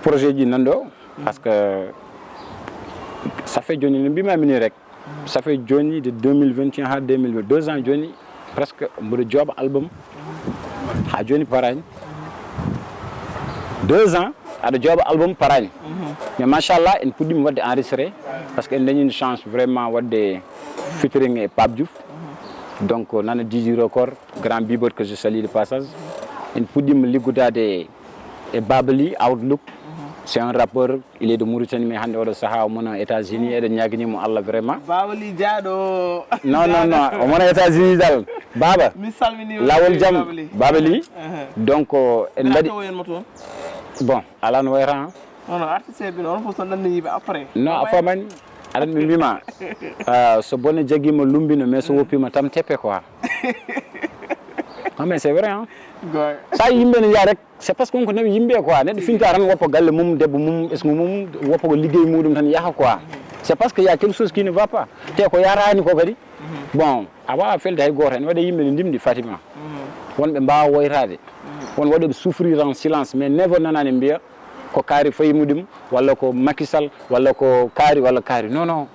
projet ji nan ɗo, parce que ça fait joni no mbimami ni rek. Ça fait joni de deux mille vingt et un ha deux mille vingt, deux ans joni presque mboɗo jooɓa album ha joni parani. Deux ans aɗa jooɓa album parani. Mais machallah en puɗɗima wadde enregistré parce que en dañi une chance vraiment wadde featuring e Pape Diouf. Donc nana D J Record, grand Bibot que je salue de passage. En puɗɗima liggudade e Babali Outlook. C'est un rappeur, il est de Mauritanie mais hande oɗo saaha omo wona États-Unis, eɗen ñaganimo Allah vraiment. Babali jaaɗo. Non non non, omo wona États-Unis dal. Baba. Mi salmini lawol jam. Babali. Donc en mbaɗi. Tawoyen mo toon. Bon, ala no wayra. Non non, artiste ɓe on fof tan ɗanni yiɓe après. Non, a famani. Aɗan ɓe mbima so bone jagima lumbino mais so woppima tam teppe quoi. Non mais c'est vrai hein. Goy. Sa yimɓe ne jaa rek. C'est parce que on ko nawi yimɓe quoi, neɗɗo finta tan woppa galle mum, debbo mum, ɓesngu mum, woppa ko liggey muɗum tan yaha quoi. C'est parce que y a quelque chose qui ne va pas. Te ko yarani ko kadi. Bon, a wawa felde hay goto, ene waɗa yimɓe ne ndimɗi Fatima. Wonɓe mbawa woytade. Won waɗoɓe souffrir en silence mais never nanani mbiya ko kaari fayi muɗum walla ko Macky Sall walla ko kaari walla kaari, non non.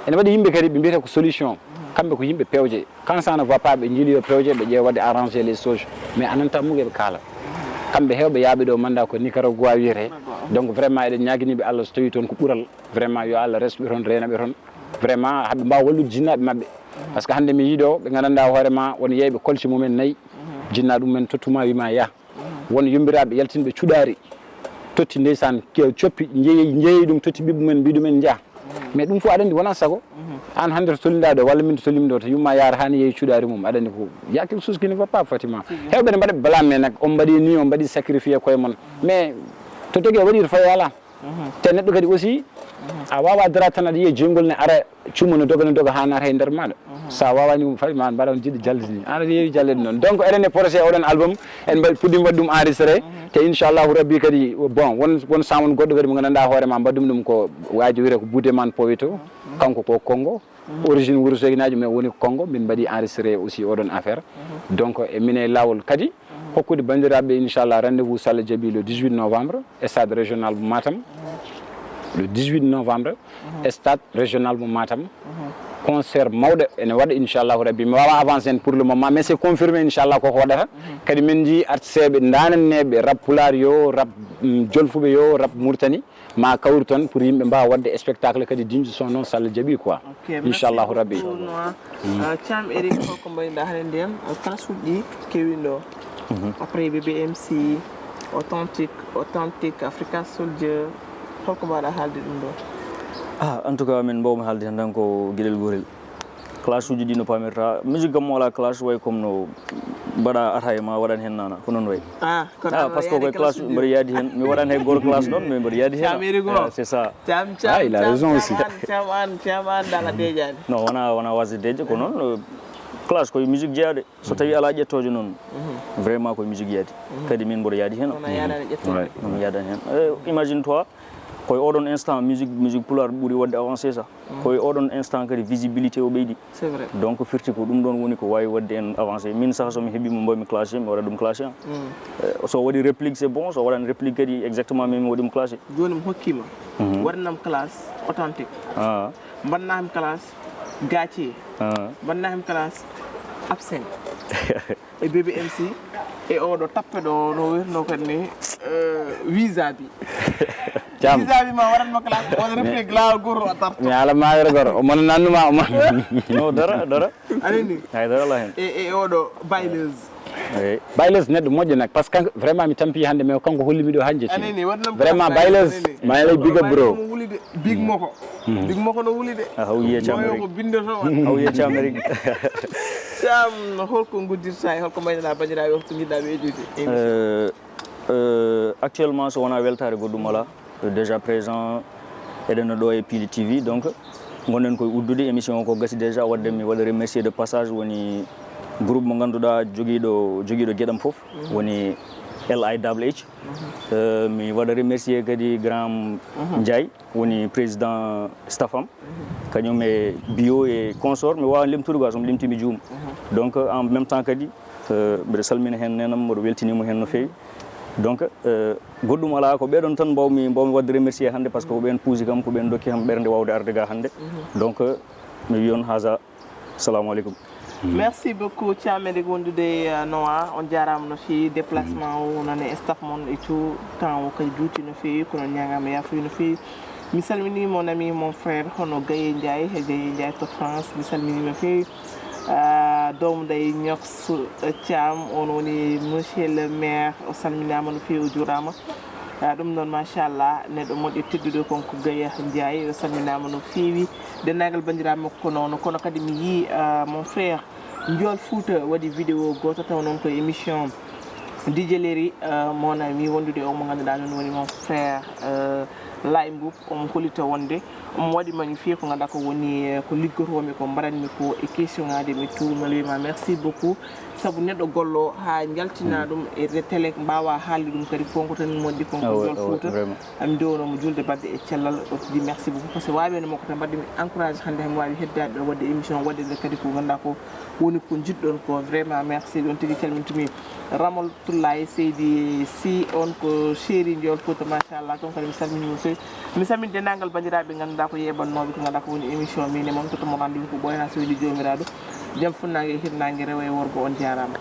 Ene waɗi yimɓe kadi ɓe mbiyata ko solution. Kamɓe ko yimɓe pewje. Quand ça ne va pas ɓe jiiloyo pewje ɓe ƴeewa waɗde arranger les choses. Mais a nanta muɓe ɓe kaala. Kamɓe hewɓe yaaɓe ɗo manda ko Nicaragua wiyete. Donc vraiment eɗen ñaguiniɓe Allah so tawi toon ko ɓural. Vraiment yo Allah resɓe toon, reynaɓe toon. Vraiment haɓe mbawa wallude jinnaɓe mabɓe. Parce que hande mi yiiɗo ɓe gandanɗa hoorema won yeeyɓe kolce mumen nayyi. Jinnaɗo mumen tottuma wima yah. Won yumbiraɓe yaltinɓe cuɗari totti ndeysan coppi jeeyi jeeyi ɗum totti ɓiɓɓe mumen mbiɗumen jaa. Mais ɗum fof aɗa andi wona sago. An hande to tolniɗa ɗo walla min to tolnimi ɗo to yumma yaara hani yeeyi cuɗari mum aɗa andi ko y a quelque chose qui ne va pas Fatima. Hewɓe ne mbaɗa blame mais nak on mbaɗi ni on mbaɗi sacrifié koye mon. Mais to tagi a waɗi to fayi ala. Te neɗɗo kadi aussi, a wawa dara tan aɗa yiya joyngol ne ara, cumma no doga, no doga, ha naata e nder maɗa. Sa wawani ɗum fay ma mbaɗa on jiɗi jallitini. An aɗa yewi jallede noon. Donc eɗen e projet oɗon album, en mbaɗi, puɗɗima waɗi ɗum enregistré. Te inchallahu rabbi kadi, bon, won, won sound goɗɗo kadi mo gandanɗa hoore ma mbaɗɗum ɗum ko waji wiyete ko Boudeman Powito. Kanko ko Congo. Origine Wourossogui najo, mais woni Congo, min mbaɗi enregistré aussi oɗon affaire. Donc e mine lawol kadi, hokkude bandiraɓe inchallah rendez-vous, so Allah jaaɓi, le dix-huit novembre, e stade régional mo Matam. Le dix-huit novembre, e stade régional mo Matam. Concert mawɗo ene waɗa inchallahu rabbi. Mi wawa avancé hen pour le moment, mais c'est confirmé inchallah koko waɗata. Kadi min jii artisteɓe dananeɓe rap pulaar yo, rap, mm, jolfuɓe yo, rap Mauritanie, ma kawru toon pour yimɓe mbawa waɗde spectacle kadi diñde son noon, so Allah jaaɓi quoi. Ok, merci inchallahu rabbi. Beaucoup, Noah. Euh, Thiam Eric, holko mbaɗiɗa hannde nden? Euh, clash uji ɗi kewi ɗo. Après B B M C, Authentique, Authentique, Africa Soldier, holko mbaɗa haalde ɗum ɗo? Ah, en tout cas, min mbawmi haalde hen tan ko gueɗel gotel. Clash uji ɗi no pamirta. Musique kam mo wala clash way comme no mbaɗa ataya ma waɗan hen nana. Ko noon way. Ah, kono ah, parce que koye clash mboɗo yaadi hen. Mi waɗan hay goto clash noon, mais mboɗo yaadi hen. Thiam Eric o. Ah, c'est ça. Thiam, Thiam, ah, il a raison aussi. Thiam an, Thiam an, Thiam an, dala deƴani. Non, wona, wona wasde deƴde, ko noon, euh, clash koye musique jeyaɗe. So tawi ala ƴettojo noon, vraiment koye musique yaadi. Kadi min mboɗo yaadi hen. Wona yaadani ƴettojo. Ouais. Noon yaadani hen. Euh, imagine toi, koye oɗon instant musique, musique pulaar ɓuuri waɗde avancé sa. Koye oɗon instant kadi visibilité o ɓeydi. C'est vrai. Donc firti ko ɗum ɗon woni ko wawi waɗde en avancé. Min saaha somi heeɓi mo mbawmi clashé, mi waɗa ɗum clashé. Eh, so waɗi réplique c'est bon, so waɗani réplique kadi exactement min mi waɗi mo clashé. Joni mi hokkima. Waɗanam clash Authentique. Ah. Mbaɗanam clash Gathie. Ah. Mbaɗanam clash Absinthe. E B B M C, e oɗo tappe ɗo, no wiyeteno kadi ni, euh, Visa Bi. Thiam. Visa Bi ma waɗatma clash, wona réplique lawol goto a tarto. Mi ala mawere goto, o mona nannuma, o mona. No, dara, dara. Anani? Hay dara la hen. E, e oɗo Baileuse. Eh. Baileuse neɗɗo moƴƴo nak, parce que vraiment mi tampi hande, mais kanko hollimi ɗo hande. Anani, waɗanam clash. Vraiment Baileuse, anani. Ma lay big up, bro. Mo wuli de, big moko. Big moko no wuli de. Ah, o wiye Thiam Eric. Ko binde to. O wiye Thiam Eric. Thiam, holko guddirta e holko mbaynoɗa bandiraɓe, holko jiɗɗa ɓeydude? Euh, euh, actuellement, so wona weltare goɗɗum ala. Euh, déjà présent, eɗen ɗo e Pili T V, donc gonɗen koye uddude émission o ko gasi déjà, wadde mi waɗa remercier de passage woni groupe mo ganduɗa jogiɗo, jogiɗo gueɗam foof, woni L I W H. Euh, mi waɗa remercier kadi grand Ndiaye, woni président staff am, kañum e bio e consort, mi wawa limtude quoi, somi limti mi juum. Donc en même temps kadi, euh, mbiɗa salmina hen nenam, mboɗo weltinimo hen no fewi. Donc, euh, goɗɗum ala, ko ɓeɗon tan mbawmi, mbawmi wadde remercier hande, parce que ko ɓen puusi kam, ko ɓen dokki kam ɓernde wawde arde ga hande. Donc, euh, mi wi on haja. Assalamu aleykum. Merci beaucoup, Thiam, eɗen wondude, euh, Noah. On jarama no fewi, déplacement o, nane staff mon et tout, temps o kadi juuti no fewi, kono ñagama yafuya no fewi. Mi salmini mon ami, mon frère, hono Gaye Ndiaye, Gaye Ndiaye to France, mi salmini no fewi. Ah, doomu ndey Ñoks, euh, Thiam, on woni monsieur le maire, o salminama no fewi, o juurama. Ah, ɗum noon, machallah, neɗɗo moƴƴo tedduɗo kon ko Gaye Ndiaye, o salminama no fewi. Dendagal bandiraɓe makko ko noon, kono kadi mi yii, ah, mon frère Njool Fouta waɗi vidéo goto taw noon ko émission D J Leri, ah, mon ami wondude o mo ganduɗa noon woni mon frère, euh, Lay Mboup, omo hollita wonde omo waɗi magnifié ko ganduɗa ko woni, eh, ko liggotomi ko mbaɗanmi ko e question ngaji mi tout, mi wima merci beaucoup. Saabu neɗɗo gollo ha jaltina ɗum e re-, télé, mbawa haalde ɗum kadi, konko tan moƴƴi, konko Jol Fouta. Ami ndewonomo julde badde e cellal, o di merci beaucoup, parce que wawi no makko tan mbaɗde mi encourage hande hami wawi heddade ɗo wadde émission, wadde nde kadi ko ganduɗa ko woni ko jiɗɗon ko. Vraiment merci, ɗon tigi calmintumi Ramol Tullaye Seydi Sy, on ko chéri Jol Fouta, machallah, kon kadi mi salmini mo fewi. Mi salmini dendagal bandiraɓe ganduɗa ko yeɓannoɓe ko ganduɗa ko woni émission min e mon, tottamo rendez-vous ko ɓooya ha sewdi jomiraɗo. Jam funnangue e hirnangue rewo e worgo, on jarama.